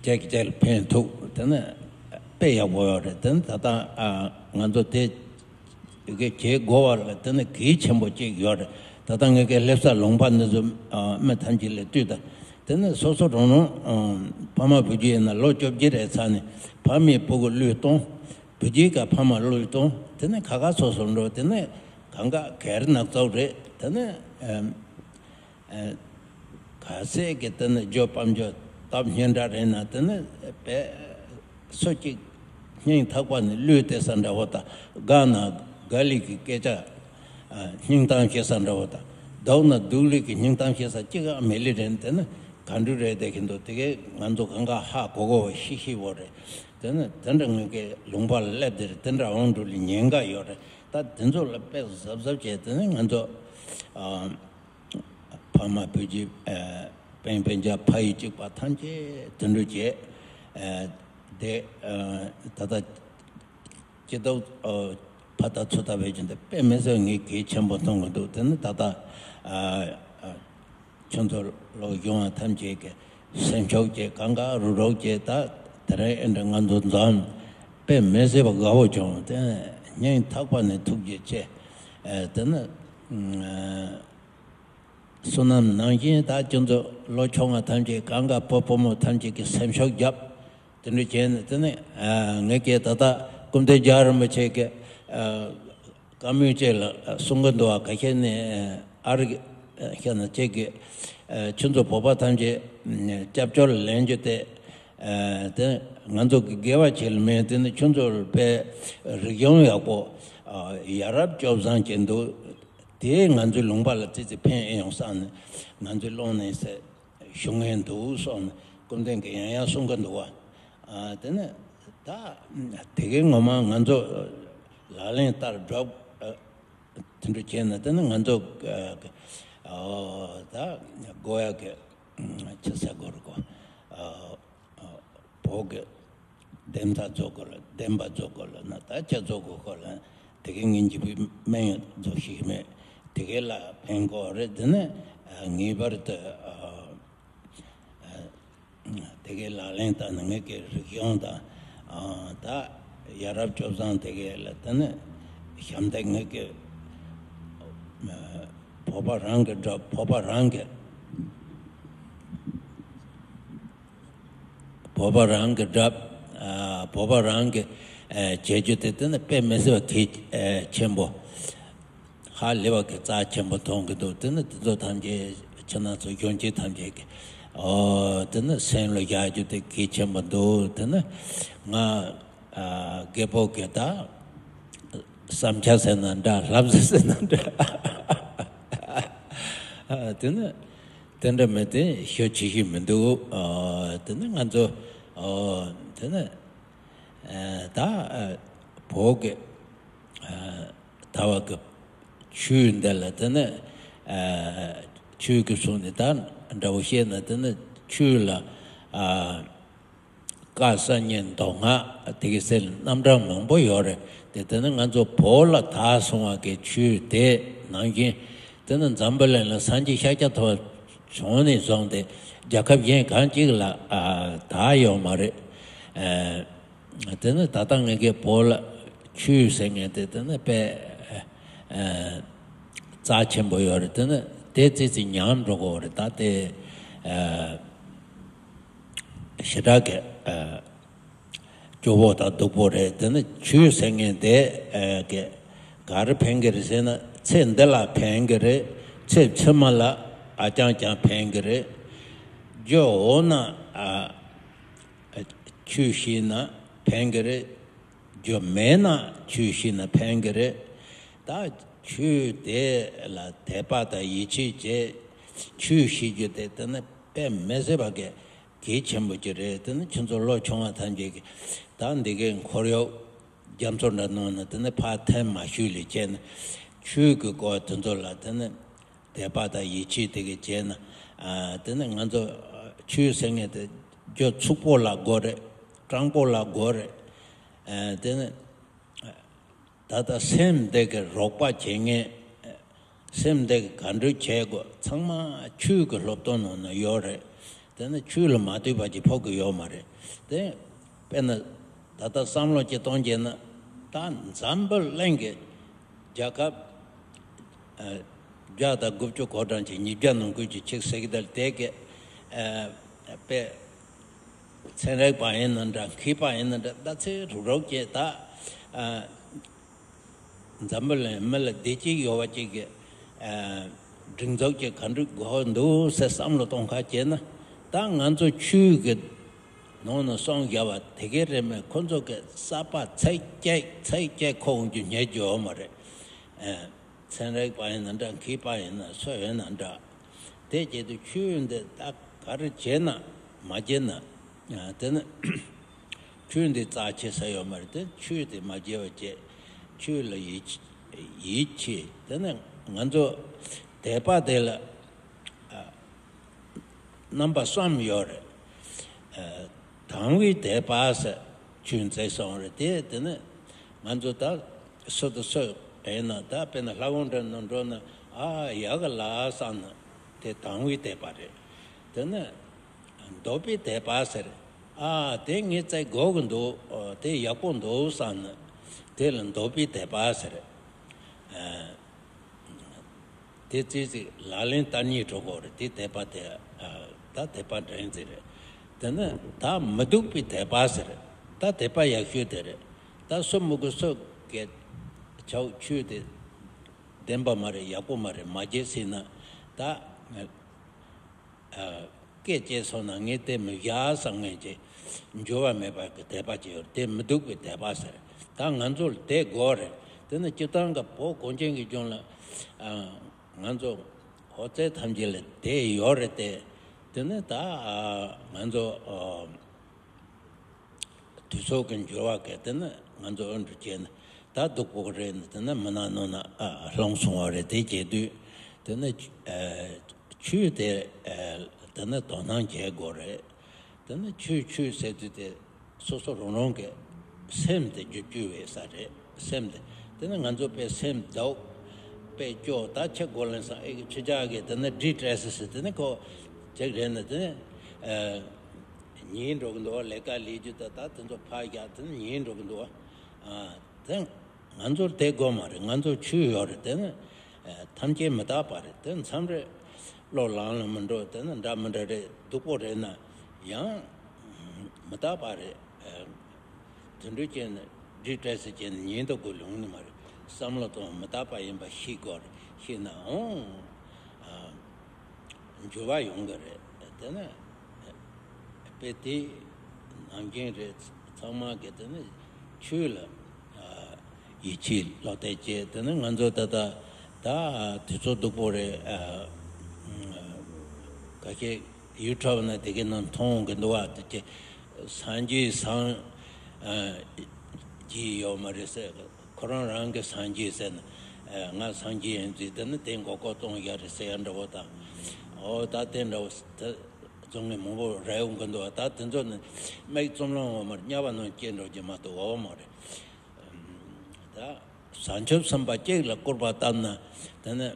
ཅག་གི་ཅག་ལ་ཕན་ཐོགས། དེ་ནི་དཔེ་ཡག་པོ་ཡོད་རེད། དེ་ནི་ད་ལྟ་ཨ་ང་ཚོ་དེ་གི་བྱེད་དགོས་པ་ལ་དེ་ནི་གལ་ཆེན་པོ་གཅིག་ཡོད་རེད། ད་ལྟ་ངེད་ཀྱི་སླེབས་ས་ལུང་པ་འདི་ཚོ་ཨ་མི་ཐམས་ཅད་ལ་ལྟོས་དང་། དེ་ནི་སོ་སོ་རང་རང་ཨ་ཕ་མ་བུ་རྒྱུད་ཡིན་ན་ལོ་བཅོ་བརྒྱད་རེད་ཚར་ནས་ཕ་མས་བུ་གུ་བློས་གཏོང་། བུ་རྒྱུད་ཀྱིས་ཕ་མ་བློས་གཏོང་། དེ་ནི་ཁ་ཁ་སོ་སོ་འགྲོ། དེ་ནི་གང་ག་གར་ནག་ཚོགས་རེད། དེ་ནི་ཨ་ཨ་ག་ཚད་ཀྱི་དེ་ནི་རྒྱུ་སྤམ་རྒྱུ་སྟབས་སྙན་གྲགས་རེད་ན། དེ་ནི་དཔེ་སུ་གཅིག་སྙིང་ཐག་པ་ནས་བློས་གཏད་ས་འདྲ་བོ་དང་། དགའ་ན་དགའ་ལས་ཀྱི་སྐད་ཆ་ཨ་སྙིང་གཏམ་བཤད་ས་འདྲ་བོ་དང་། སྡུག་ན་སྡུག་ལས་ཀྱི་སྙིང་གཏམ་བཤད་ས་གཅིག་ཨ་མེད་ལེ་རེད། དེ་ནི་ག་འདྲ་རེད་བསྡད་ཀྱི་འདུག་དེ་གས་ང་ཚོ་གང་ག་ཧ་གོ་གོ་བ་ཤི་ཤི་བོ་རེད། དེ་ནི་དེ་འདྲ་ངེད་ཀྱི་ལུང་པ་ལ་སླེབས་དེ་རེད། དེ་འདྲ་འོང་འགྲོ་ལ་ཉེན་ཁ་ཡོད་རེད། ད་དེ་ཚོ་ལ་དཔེ་གཟབ་གཟབ་བྱས། དེ་ནི་ང་ཚོ་ཨ་ཕ་མ་བུ་རྒྱུད་ཨ་སྤུན་སྤུན་ཀྱག་ཕ་ཡུལ་གཅིག་པ་ཐམས་ཅད་དེ་འདྲ་བྱས། ཨ་དེ་ཨ་ད་ལྟ་སྐྱིད་སྡུག་ཨ་ཕར་ལྟ་ཚུར་ལྟ་བྱེད་རྒྱུ་དེ་དཔེ་མི་སྲིད་ངས་གལ་ཆེན་པོ་མཐོང་གི་འདུག་དེ་ནི་ད་ལྟ་ཨ་ཨ་ཁྱོད་ཚོ་ལོ་གཞོན་པ་ཐམས་ཅད་ཀྱིས་སེམས་ཤུགས་བསྐྱེད། གང་ག་རུག་རུག་བྱས། ད་དེ་རིང་ཨེ་འདྲ་ང་ཚོ་འཛོམས། དཔེ་མི་སྲིད་པ་དགའ་བོ་བྱུང་། དེ་སྙིང་ཐག་པ་ནས་ཐུགས་རྗེ་ཆེ། ཨ་དེ་ནི་ཨ་བསོད་ནམས་ནང་བཞིན་ད་ཁྱོད་ཚོ་ལོ་ཆུང་བ་ཐམས་ཅད་གང་ག་བུ་བུ་མོ་ཐམས་ཅད་ཀྱིས་སེམས་ཤུགས་བརྒྱབ། དེ་འདྲ་བྱས་ནས་དེ་ནི་ཨ་ངེད་ཀྱིས་ད་ལྟ་སྐུ་མདུན་རྒྱལ་བ་རིན་པོ་ཆེ་གི་ཨ་བཀའ་མོལ་བཅས་ལ་གསུང་གི་འདུག་བ། ཁ་ཤས་ནས་ཨ་རི་ཤ་ན་ཅིག་གི་ཨ་ཁྱོད་ཚོ་བོད་པ་ཐམས་ཅད་སྐྱབས་བཅོལ་ལ་ལེན་རྒྱུ་དེ་ཨ་དེ་ང་ཚོ་གི་དགེ་བ་བྱེད་ལ་མེད། དེ་ནི་ཁྱོད་ཚོ་ལ་དཔེ་རིག་གཞུང་ཡག་པོ་ཨ་ཡ་རབས་སྤྱོད་བཟང་ཅིག་འདུག་དེས་ང་ཚོའི་ལུང་པ་ལ་ཙི་ཙི་ཕན་ཨེ་ཡོང་བསམ་ནས་ང་ཚོའི་ཀློང་ནས་ཟེར་ཞུ་མཁན་འདུག་གསུངས་ནས་སྐུ་མདུན་གྱིས་ཡང་ཡང་གསུང་གི་འདུག་བ། ཨ་དེ་ནི་ད་དེ་གའི་ངོ་མ་ང་ཚོ་ལག་ལེན་བསྟར་སྒྲུབ་ཨ་དེ་འདྲ་བྱས་ན། དེ་ནི་ང་ཚོ་ཨ་ཨ་ད་དགོས་ཡག་གི་ཨ་ཆི་ཟེར་དགོས་རེད་གོ། ཨ་ཨ་བོད་ཀྱི་བདེན་མཐའ་རྫོགས་དགོས་ལ། བདེན་པ་རྫོགས་དགོས་ལ་ན། ད་ཆ་རྫོགས་དགོས་ཁོ་ལ་དེ་གའི་ངན་གྱི་བུ་སྨན་ཡོན་རྫོགས་ཤིག་མེད། དེ་གའི་ལ་ཕན་གོ་རེད། དེ་ནི་ངེས་པར་དུ་ཨ་ཨ་དེ་གའི་ལག་ལེན་བསྟར་ན། ངེད་ཀྱི་རིག་གཞུང་དང་ཨ་ད་ཡ་རབས་སྤྱོད་བཟང་དེ་གའི་ལ་དེ་ནི་ཞབས་འདེགས། ངེད་ཀྱི་ཨ་བོད་པ་རང་གི་སྒྲུབ། བོད་པ་རང་གི་བོད་པ་རང་གི་སྒྲུབ། ཨ་བོད་པ་རང་གི་ཨ་བྱེད་རྒྱུ་དེ་དེ་ནི་དཔེ་མི་སྲིད་པ་གལ་ཨ་ཆེན་པོ། ཧ་ལས་པ་གི་རྩ་ཆེན་པོ་མཐོང་གི་འདུག་དེ་ནི་དེ་ཚོ་ཐམས་ཅད་ཁྱེད་རང་ཚོ་གཞོན་སྐྱེས་ཐམས་ཅད་ཀྱི་ཨོ་དེ་ནི་སེམས་ལ་བཞག་རྒྱུ་དེ་གལ་ཆེན་པོ་འདུག་དེ་ནི་ང་ཨ་རྒད་པོ་གི་ད་བསམ་འཆར་ཟེར་ན་འདྲ། ལྷ་བཟོ་ཟེར་ན་འདྲ། ཨ་དེ་ནི་དེ་འདྲ་མེད་དེ་ཤོད་ཆེ་ཤོས་མི་འདུག་ཨ་དེ་ནི་ང་ཚོ་ཨ་དེ་ནི་ཨ་ད་ཨ་བོད་ཀྱི་ཨ་ད་བར་གྱི་ཆོས་འདི་ལ་དེ་ནི་ཨ་ ཆོས་ཀྱི་གསུང་ནི་ད་འདྲ་བོ་བཤད་ན་དེ་ནི་ཆོས་ལ་ཨ། བཀའ་སངས་རྒྱས་མདོ་སྔགས་དེ་གི་སེལ་རྣམ་གྲངས་མང་པོ་ཡོད་རེད་དེ། དེ་ནི་ང་ཚོ་བོད་ལ་དར་སོང་བ་གི་ཆོས་དེ་ནང་བཞིན་དེ་ནི་འཛམ་བུ་གླིང་ལ་སངས་རྒྱས་ཤཱཀྱ་ཐུབ་པ་བྱུང་ནས་བཟུང་སྟེ་རྒྱལ་ཁབ་གཞན་གང་ཅིག་ལ་ཨ། དར་ཡོད་མ་རེད། ཨ། དེ་ནི་ད་ལྟ་ངེད་ཀྱི་བོད་ལ་ཆོས་ཟེར་མཁན་དེ་དེ་ནི་དཔེ་ཨ། རྩ་ཆེན་པོ་ཡོད་རེད། དེ་ནི་དེ་ཙི་ཙི་ཉམས་འགྲོ་གི་ཡོད་རེད། ད་དེ་ཨ། ཞེ་དྲག་གི་ཨ། སྐྱོ་བོ་དང་སྡུག་པོ་རེད། དེ་ནི་ཆོས་ཟེར་མཁན་དེ་ཨ། གི་ག་རེ་ཕན་གི་རེད་ཟེར་ན་ཚེ་འདི་ལ་ཕན་གི་རེད། ཚེ་ཕྱི་མ་ལ་ཨ་ཅང་ཅང་ཕན་གི་རེད། རྒྱུ་འོ་ན་ཨ། ཆོས་ཤེས་ན་ཕན་གི་རེད། རྒྱུ་མེད་ན་ཆོས་ཤེས་ན་ཕན་གི་རེད། ད་ཆོས་དེ་ལ་དད་པ་དང་ཡིད་ཆེས་བྱེད། ཆོས་ཤེས་རྒྱུ་དེ་དེ་ནི་དཔེ་མི་སྲིད་པ་གི་གལ་ཆེན་པོ་ཅིག་རེད། དེ་ནི་ཁྱེད་ཚོ་ལོ་ཆུང་བ་ཐམས་ཅད་ཀྱིས་ད་འདི་གའི་འཁོར་ཡུག་རྒྱ་མཚོ་འདྲ་ནང་ན་དེ་ནི་ཕར་འཐེན་མ་ཞུས་ལས་བྱས་ན་ཆོས་ཀྱི་སྐོར་དེ་ཚོ་ལ་དེ་ནི། དད་པ་དང་ཡིད་ཆེས་དེ་གས་བྱས་ན། ཨ། དེ་ནི་ང་ཚོ་ཆོས་ཟེར་མཁན་དེ་རྒྱུ་ཕྱུག་པོ་ལ་དགོས་རེད། སྤྲང་པོ་ལ་དགོས་རེད། ཨ། དེ་ནི་ད་ལྟ་སེམས་དེ་གས་རོགས་པ་བྱེད་མཁན། སེམས་དེ་གས་ག་འདྲ་བྱེད་དགོས་ཚང་མ་ཆོས་ཀྱི་སློབ་སྟོན་ནང་ན་ཡོད་རེད། དེ་ནི་ཆོས་ལ་མ་ལྟོས་པ་ཅིག་ཕོག་གི་ཡོད་མ་རེད། དེ་དཔེར་ན་ད་ལྟ་བསམ་བློ་ཅིག་གཏོང་བྱས་ན་ད་འཛམ་བུ་གླིང་གི་རྒྱལ་ཁབ་ཨ། བརྒྱ་དང་དགུ་བཅུ་གོ་གྲངས་ཀྱི་ཉིས་བརྒྱ་ནང་ཁུལ་གྱི་ཆིག་སེ་གི་དལ་དེ་གི་ཨ། དཔེ་ཚན་རིག་པ་ཡིན་ན་འདྲ་མཁས་པ་ཡིན་ན་འདྲ་ད་ཚེ་རུག་རུག་བྱས་ད་ཨ། འཛམ་བུ་གླིང་མི་ལ་བདེ་སྐྱིད་ཡོད་པ་ཅིག་གི་ཨ། སྒྲིག་འཛུགས་ཀྱི་ག་འདྲ་དགོས་འདུག་ཟེར་བསམ་བློ་གཏོང་ཁ་བྱས་ན་ད་ང་ཚོ་ཆོས་ཀྱི་ནང་ན་གསུངས་བཞག་པ་དེ་གས་རེད་མོད། ཁོ་ཚོ་གི་ས་པ་ཚིག་གཅིག་ཚིག་གཅིག་ཁོ་འོང་རྒྱུ་རྙེད་རྒྱུ་ཡོད་མ་རེད། ཨ། ཚན་རིག་པ་ཡིན་ན་འདྲ་མཁས་པ་ཡིན་ན་སུ་ཡིན་ན་འདྲ། དེ་བྱེད་དུས་ཆོས་འདི་ད་ག་རེ་བྱས་ན་མ་བྱས་ན་ཨ། དེ་ནི་ཆོས་འདི་རྩ་ཆེ་ས་ཡོད་མ་རེད། དེ་ཆོས་དེ་མ་བརྗེད་པ་བྱས། ཆོས་ལ་ཡིད་ཡིད་ཆེས། དེ་ནི་ང་ཚོ་དད་པ་དེ་ལ་ཨ། རྣམ་པ་གསུམ་ཡོད་རེད། ཨ། དང་བའི་དད་པ་ཟེར་ཆོས་མཛད་སོང་རེད། དེ་དེ་ནི་ང་ཚོ་ད་སུ་དང་སུ་ཡིན་ན་ད་དཔེར་ན་ལྷ་ཁང་འདྲ་ནང་འགྲོ་ན་ཨ་ཡག་ག་ལ་བསམ་ན་དེ་དང་བའི་དད་པ་རེད། དེ་ནི་འདོད་པའི་དད་པ་ཟེར། ཨ་དེ་ངས་བཙལ་དགོས་གི་འདུག་ཨ་དེ་ཡག་པོ་འདུག་བསམ་ན་དེ་ལ་འདོད་པའི་དད་པ་ཟེར། ཨ། དེ་རྩིས་ཅིག་ལག་ལེན་བསྟར་སྙིང་འདོད་དགོས་རེད། དེ་དད་པ་དེ་ཨ། ད་དད་པ་འདྲེན་ཟེར་རེད། དེ་ནི་ད་མི་སྡུག་པའི་དད་པ་ཟེར། ད་དད་པ་ཡག་ཤོས་དེ་རེད། ད་སུ་མི་དགོས་སུ་གི་ཆོས་ཆོས་དེ་བདེན་པ་མ་རེད། ཡག་པོ་མ་རེད། མ་བྱེད་ཟེར་ན་ད་ཨ། སྐད་ཅིག་སོང་ན་ངས་དེ་མི་བཞག་བསམ་མཁན་གྱི་འགྱུར་བ་མེད་པ་གི་དད་པ་ཅིག་ཡོད་རེད། དེ་མི་སྡུག་པའི་དད་པ་ཟེར། ད་ང་ཚོ་ལ་དེ་དགོས་རེད། དེ་ནི་སྤྱིར་བཏང་གི་བོད་གངས་ཅན་གྱི་ལྗོངས་ལ་ཨ། ང་ཚོ་ཧོར་རྩེ་ཐམས་ཅད་ལ་དེ་ཡོད་རེད་དེ། དེ་ནི་ད་ཨ། ང་ཚོ་ཨ། དུས་ཚོད་ཀྱི་འགྱུར་བ་གལ་ཏེ་ནི་ང་ཚོ་ཨོན་འགྲུ་བྱས་ན་ད་སྡུག་པོ་རེད་ན་དེ་ནི་མི་ནག་ནང་ན་ཨ། ལྷུང་སོང་བ་རེད། དེ་བྱེད་དུས་དེ་ནི་ཨ། ཆོས་དེ་ཨ། དེ་ནི་དོ་སྣང་བྱེད་དགོས་རེད། དེ་ནི་ཆོས་ཆོས་ཟེར་དུས་དེ་སོ་སོ་རང་རང་གི་སེམས་དེ་བསྒྱུར་བཅོས་བྱེད་ས་རེད། སེམས་དེ་དེ་ནི་ང་ཚོ་དཔེ་སེམས་སྡུག་དཔེ་སྐྱོ་ད་ཆེ་དགོས་ལན་སང་ཨེ་གི་ཆེ་ཆག་གི་དེ་ནི་ཌི་སི་ཊེ་རེ་སི་ཟེར་དེ་ནི་ཁོ་ཅིག་རེད་ན་དེ་ནི་ཨ། ཉིན་འགྲོ་གི་འདུག་ལས་ཀ་ལས་རྒྱུ་ད་ད་དེ་ཚོ་ཕར་བཞག་དེ་ནི་ཉིན་འགྲོ་གི་འདུག་ཨ། དེ་ང་ཚོར་དེ་དགོས་མ་རེད། ང་ཚོར་ཆོས་ཡོད་རེད། དེ་ནི་ཐམས་ཅད་མི་རྟག་པ་རེད། དེ་མཚམས་རེ་བློ་ལངས་ལ་མི་འགྲོ། དེ་ནི་འདྲ་མི་འདྲ་རེད། སྡུག་པོ་རེད་ན་ཡང་མི་རྟག་པ་རེད། དེ་འདྲ་བྱས་ནས་ཌི་སི་ཊེ་རེ་སི་བྱས་ནས་ཉིན་དུ་དགོས་ལུང་ནི་མ་རེད། བསམ་བློ་གཏོང་མི་རྟག་པ་ཡིན་པ་ཤེས་དགོས་རེད། ཤེས་ན་འོང་འགྱུར་བ་ཡོང་གི་རེད། དེ་ནི་དཔེ་དེ་ནང་བཞིན་རེད། ཚང་མ་གི་དེ་ནི་ཆོས་ལ་ཡིད་ཆེས་བློ་གཏད་བྱས། དེ་ནི་ང་ཚོ་ད་ལྟ་ད་དུས་ཚོད་སྡུག་པོ་རེད། ཁ་ཤས་ཡུ་ཊུབ་ན་དེ་གའི་ནང་མཐོང་གི་འདུག་བ། དེ་ཀྱི་སངས་རྒྱས་སངས་རྒྱས་ཡོད་མ་རེད་ཟེར། ཁོ་རང་རང་གི་སངས་རྒྱས་ཟེར་ན་ ང་སངས་རྒྱས་ཡིན་ཟེར། དེ་ནི་དེ་མགོ་སྐོར་གཏོང་ཡ་རེད་ཟེར་ཡ་འདྲ་བོ་དང་། ཨོ་ད་དེ་འདྲ་བོ་དེ་རྫོང་ངེ་མང་པོ་རེ་ཡོང་གི་འདུག་ད་དེ་ཚོ་ནི་མིག་བཙུམ་ལོང་བ་མར་དམྱལ་བ་ནང་སྐྱེ་འགྲོ་རྒྱུ་མ་གཏོགས་འོ་མ་རེད། ད་བྱང་ཆུབ་སེམས་དཔའ་གཅིག་ལ་སྐུར་པ་བཏབ་ན་དེ་ནི་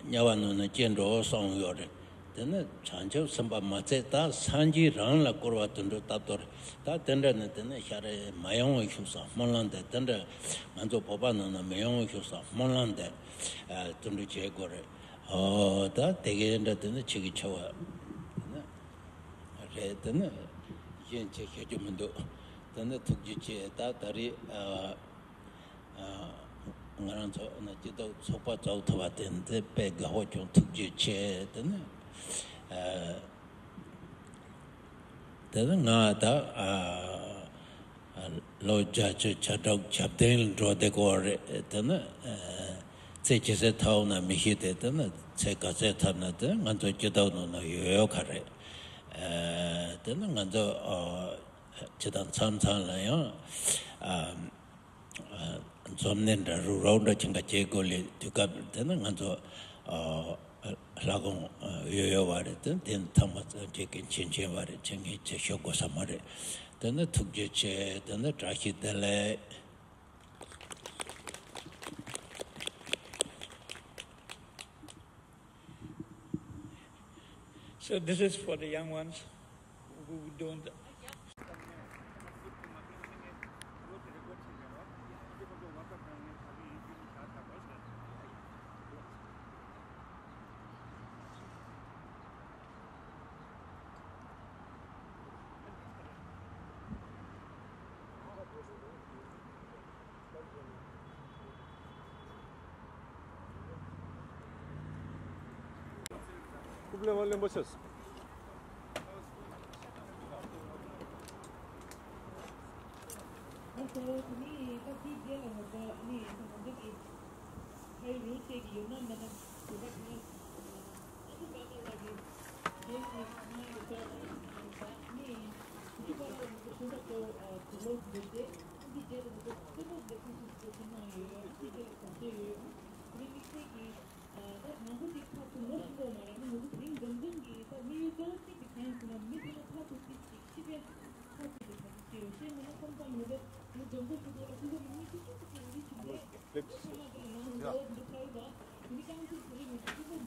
དམྱལ་བ་ནང་ན་སྐྱེ་འགྲོ་གསུངས་ཡོད་རེད། དེ་ནི་བྱང་ཆུབ་སེམས་དཔའ་མ་ཚད་ད་སངས་རྒྱས་རང་ལ་སྐུར་བ་དུད་འགྲོ་བཏབ་དོ་རེད། ད་དེ་འདྲ་ནི་དེ་ནི་ཤ་རེ་མ་ཡོང་བའི་ཤུགས་སུ་སྨོན་ལམ་འདེབས། དེ་འདྲ་ང་ཚོ་བོད་པ་ནང་ན་མི་ཡོང་བའི་ཤུགས་སུ་སྨོན་ལམ་འདེབས། དུད་འགྲོ་བྱེད་དགོས་རེད། ཨོ་ད་དེ་གའི་འདྲ་དེ་ནི་ཆེ་གི་ཆེ་བ་དེ་ནི་རེད། དེ་ནི་གཞན་ཆེ་ཤོད་རྒྱུ་མི་འདུག་དེ་ནི་ཐུགས་རྗེ་ཆེ། ད་ད་རེས་ང་རང་ཚོ་ནི་སྐྱིད་སྡུག་ཚོགས་པ་བཙུགས་ཐུབ་པ་དེ་འདི་དཔེ་དགའ་བོ་བྱུང་། ཐུགས་རྗེ་ཆེ། དེ་ནི་དེ་ནི་ང་ད་ལོ་བརྒྱད་ཅུ་གྱ་དྲུག་གྱ་བདུན་འགྲོ་བསྡད་ཀྱི་ཡོད་རེད། དེ་ནི་ཚེ་ཇི་སྲིད་ཐོག་ན་མི་ཤེས་ཏེ། དེ་ནི་ཚེ་ག་ཚོད་ཐོབ་ན་དེ་ང་ཚོ་སྐྱིད་སྡུག་ནང་ན་ཡོད་ཡོད་ག་རེད། དེ་ནི་ང་ཚོ་ཇི་ལྟར་མཚམས་མཚམས་ལ་ཡང་འཛོམས་ནས་འདྲ་རུ་རོགས་འདྲ་ཁྱིམ་ཁ་སྐྱེལ་དགོས་ལས་དུས་སྐབས་དེ་ནི་ང་ཚོ་ལྷ་ཁང་ཡོད་ཡོད་བ་རེད། དེ་དེ་ཐང་མ་ཙམ་ཅིག་གི་མཁྱེན་མཁྱེན་བ་རེད། མཁྱེན་མཁན་ཅིག་ཤོད་དགོས་ས་མ་རེད། དེ་ནི་ཐུགས་རྗེ་ཆེ། དེ་ནི་བཀྲ་ཤིས་བདེ་ལེགས། So this is for the young ones who don't ཀུབ་ལེ་ཝན་རིན་པོ་ཆེ།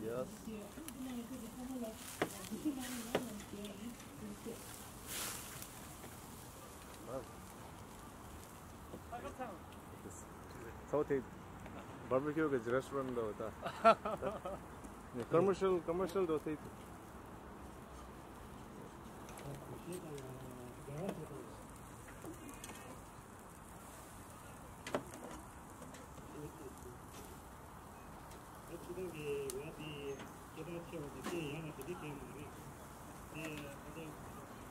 Yes. ཚོ་དེ་བར་བི་ཁྱུ་གི་རེ་སི་ཊོ་རན་ཊི་འདྲ་བོ་ད། ཀོ་མར་ཤལ་ཀོ་མར་ཤལ་འདྲ་བོ་དེ། ད་ཕྱི་ཐང་གི་ང་དེ་སྐད་གྲགས་ཆེ་བ་དེ་སྐད་ཡག་པ་དེ་འདྲ་གང་མ་རེད། དེ་ད་ལྟ་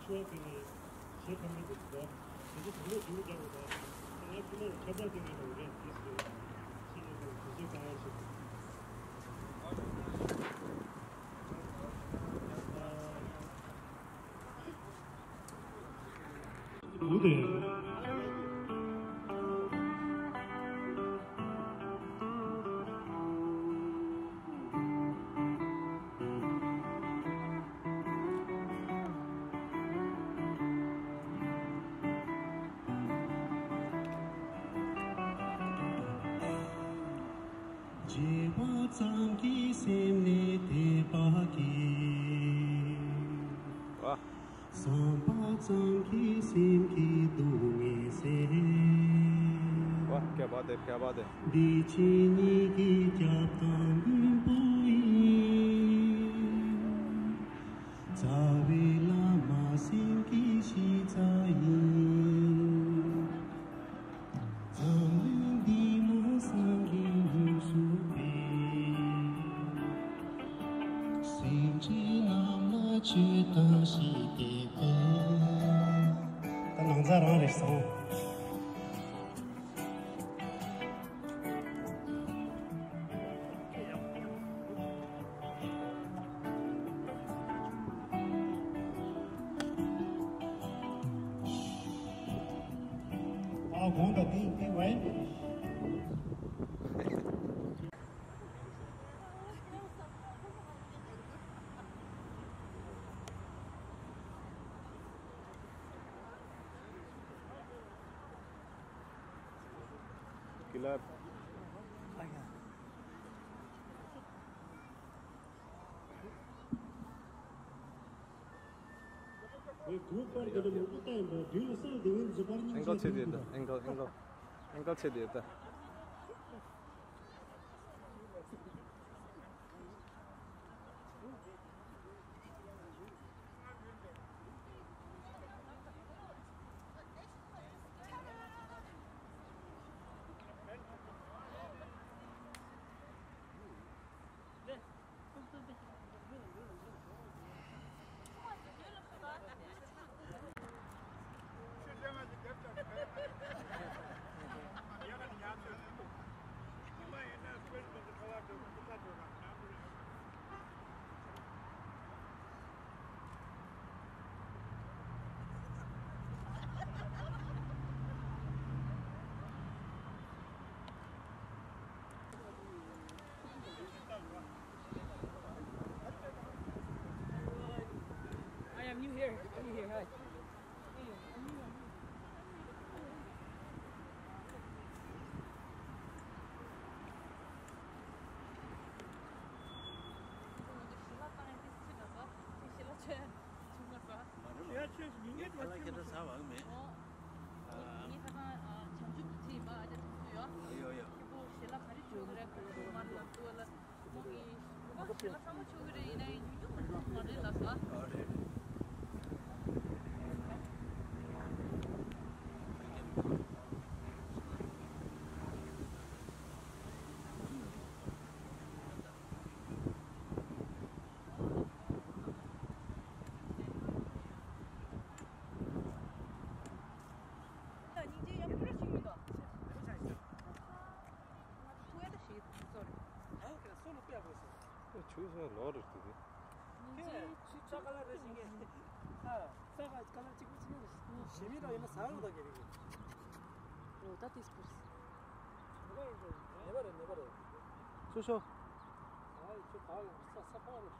ཆུ་བ་གང་ལ་ཞེ་ཁ་མི་འདུག་གོ། དེ་ཚོ་དང་པོ་རྒྱུག་རྒྱག་དགོས་པ། ང་ཁྱིམ་ནང་ཁྱབ་བསྒྲགས་དེ་ང་དང་རེད། དེ་སུ་ཕྱི་ནས་ཀྱང་དུས་ཚོད་གང་ཞིག་བརྗེད་པ་ཙམ་གྱིས་སེམས་ནི་དད་པ་སྐྱེ། བསམ་པ་ཙམ་གྱིས་སེམས་ཀྱི་སྡུག་བསྔལ་སེལ། བ། སྐལ་བ་དེ་སྐལ་བ་དེ། འདི་ཕྱི་གཉིས་ཀྱི་སྐྱབས་དང་མགོན་པོ་ཡིན། རྩ་བའི་བླ་མ་སེམས་ཀྱི་གཞི་རྩ་ཡིན། འཛམ་གླིང་འདི་ན་སངས་རྒྱས་མྱུར་བཞུགས་པའི། སེམས་ཅན་རྣམས་ལ་ཆོས་དང་ཞི་བདེ་སྟེར། ད་ནང་ཚ་རང་རེད་སོང་། ཨ་དགོངས་དག་དེ་དེ་བས། ལ། ཨེང་གལ་ཆེ་དེ་ད། ཨེང་གལ། ཨེང་གལ། ཨེང་གལ་ཆེ་དེ་ད། I am new here. I'm new here. Hi. ཞལ་ལག་ཁྱེད་ཚོ་ཟ་བ་མེད། ཨ། ངས་ད་ལྟ་བྱང་ཆུབ་ཀྱི་ཚེ་ཡིན་པ། ཨ་ཅག་ཐུག་ཚུ་ཡོད། ཡོད་ཡོད། ཁྱེད་ཚོ་ཞལ་ལག་ག་རེ་མཆོད་ཀྱི་རེད། ཁོ་ཚོ་མར་ལབ་འདུག་ལ། ཁོ་གིས་ཁོ་ཞལ་ལག་ཚང་མ་མཆོད་ཀྱི་རེད། ཡིན་ན་ཡང་ཉུང་ཉུང་མ་རེད་ལབ་སོང་། ཨ་རེད། སྙིང་རྗེ་ཡང་ཁྱོད་རང་ཞིག་མི་འདུག་ཐུ་ཨེ་ད་ཞིག་སོ་རེད། ཨ་ཁྱེད་སོ་ལ་པེ་ཡག་པོ་སོ། ཆུ་སོ་ལོ་རེད་དེ། སྙིང་རྗེ་ཆུ་ཆུ་ཀ་ལ་རེ་ཞིག་ངས། ཨ་ས་ཀ་ཀ་ལ་གཅིག་པུ་གཅིག་ཞེ་མི་ར་ཡིན་ན་ཟ་རུ་ད་གེ་རེད། ཨོ་ད་ཏིས་པུར། ནེ་པ་རེད་ནེ་པ་རེད། སོ་སོ། ཨ་ཆུ་ད་ས་ས་ཕ་རེད།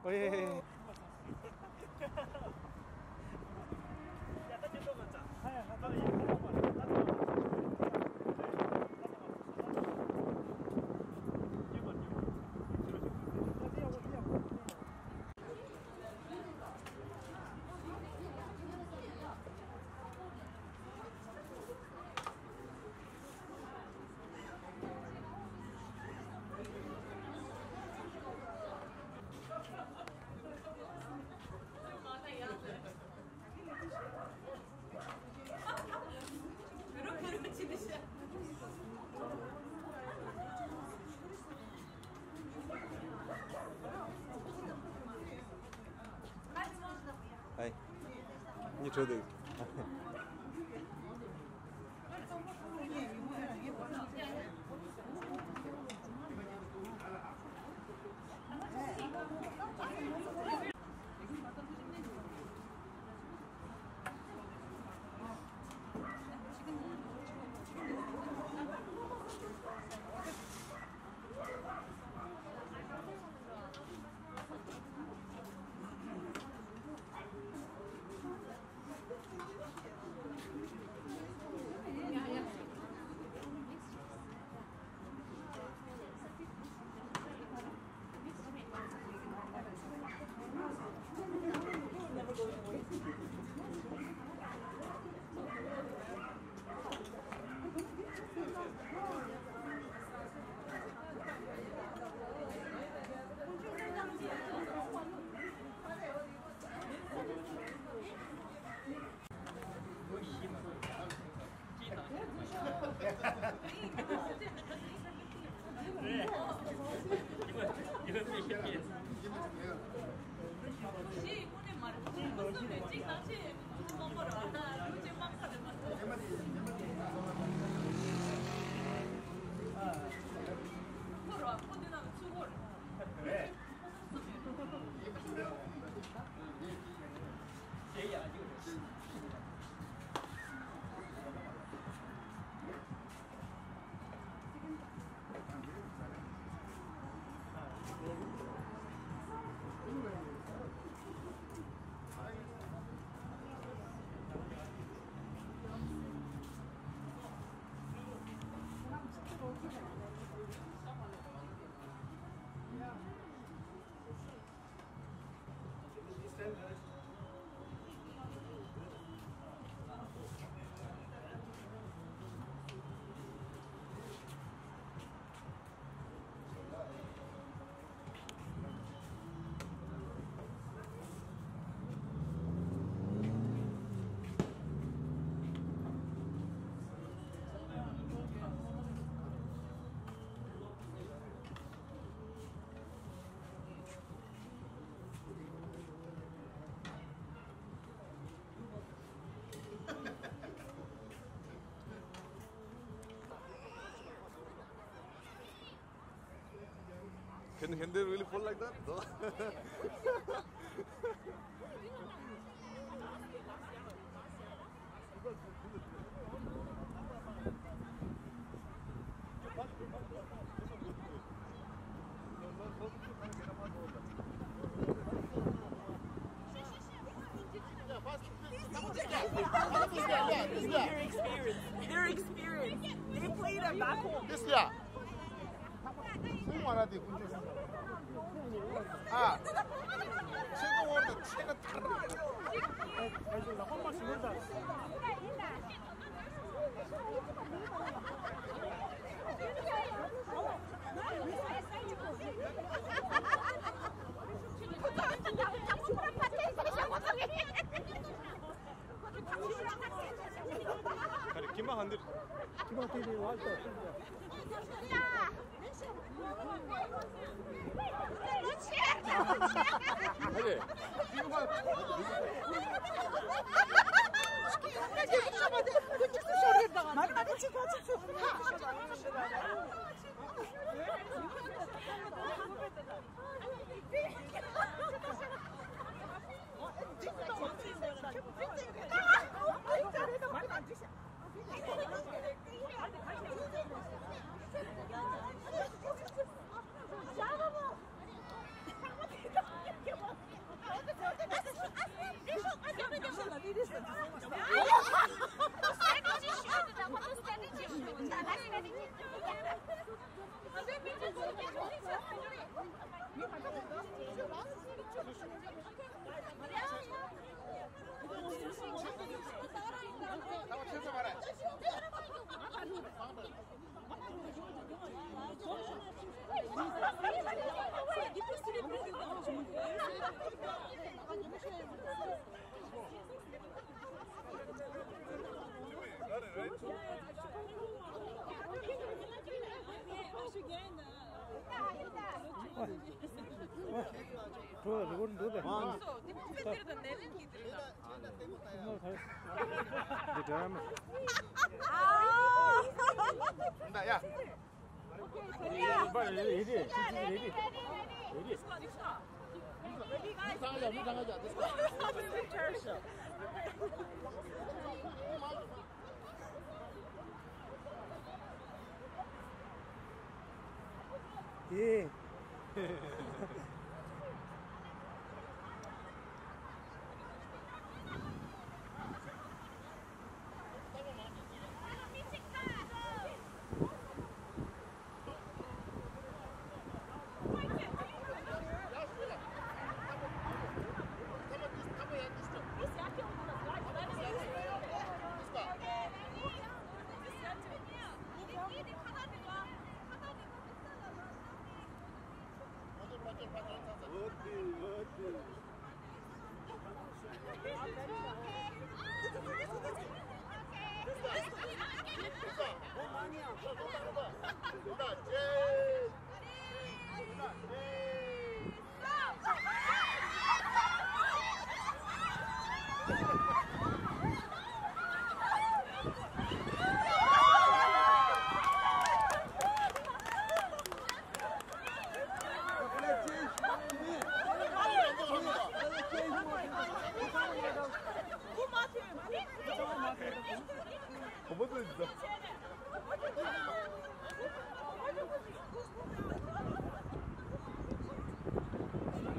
ཨེ། ཨའི། ཉི་ཁྲོ་འདུག Can, can they really fall like that? No. Their experience. Their experience. They played at back home. This year. 아, 최고 오늘 최고 다른. ཡེ།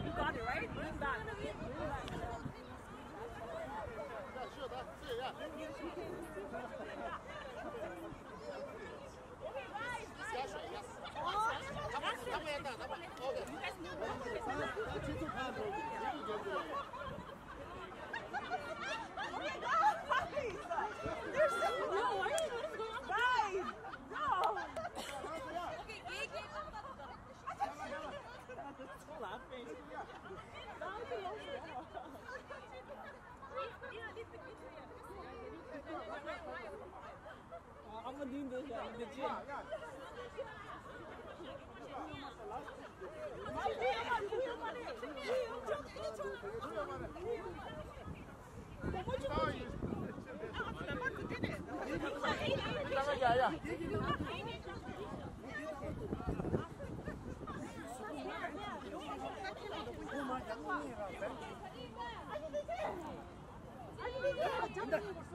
You got it, right? Bring it back. ད།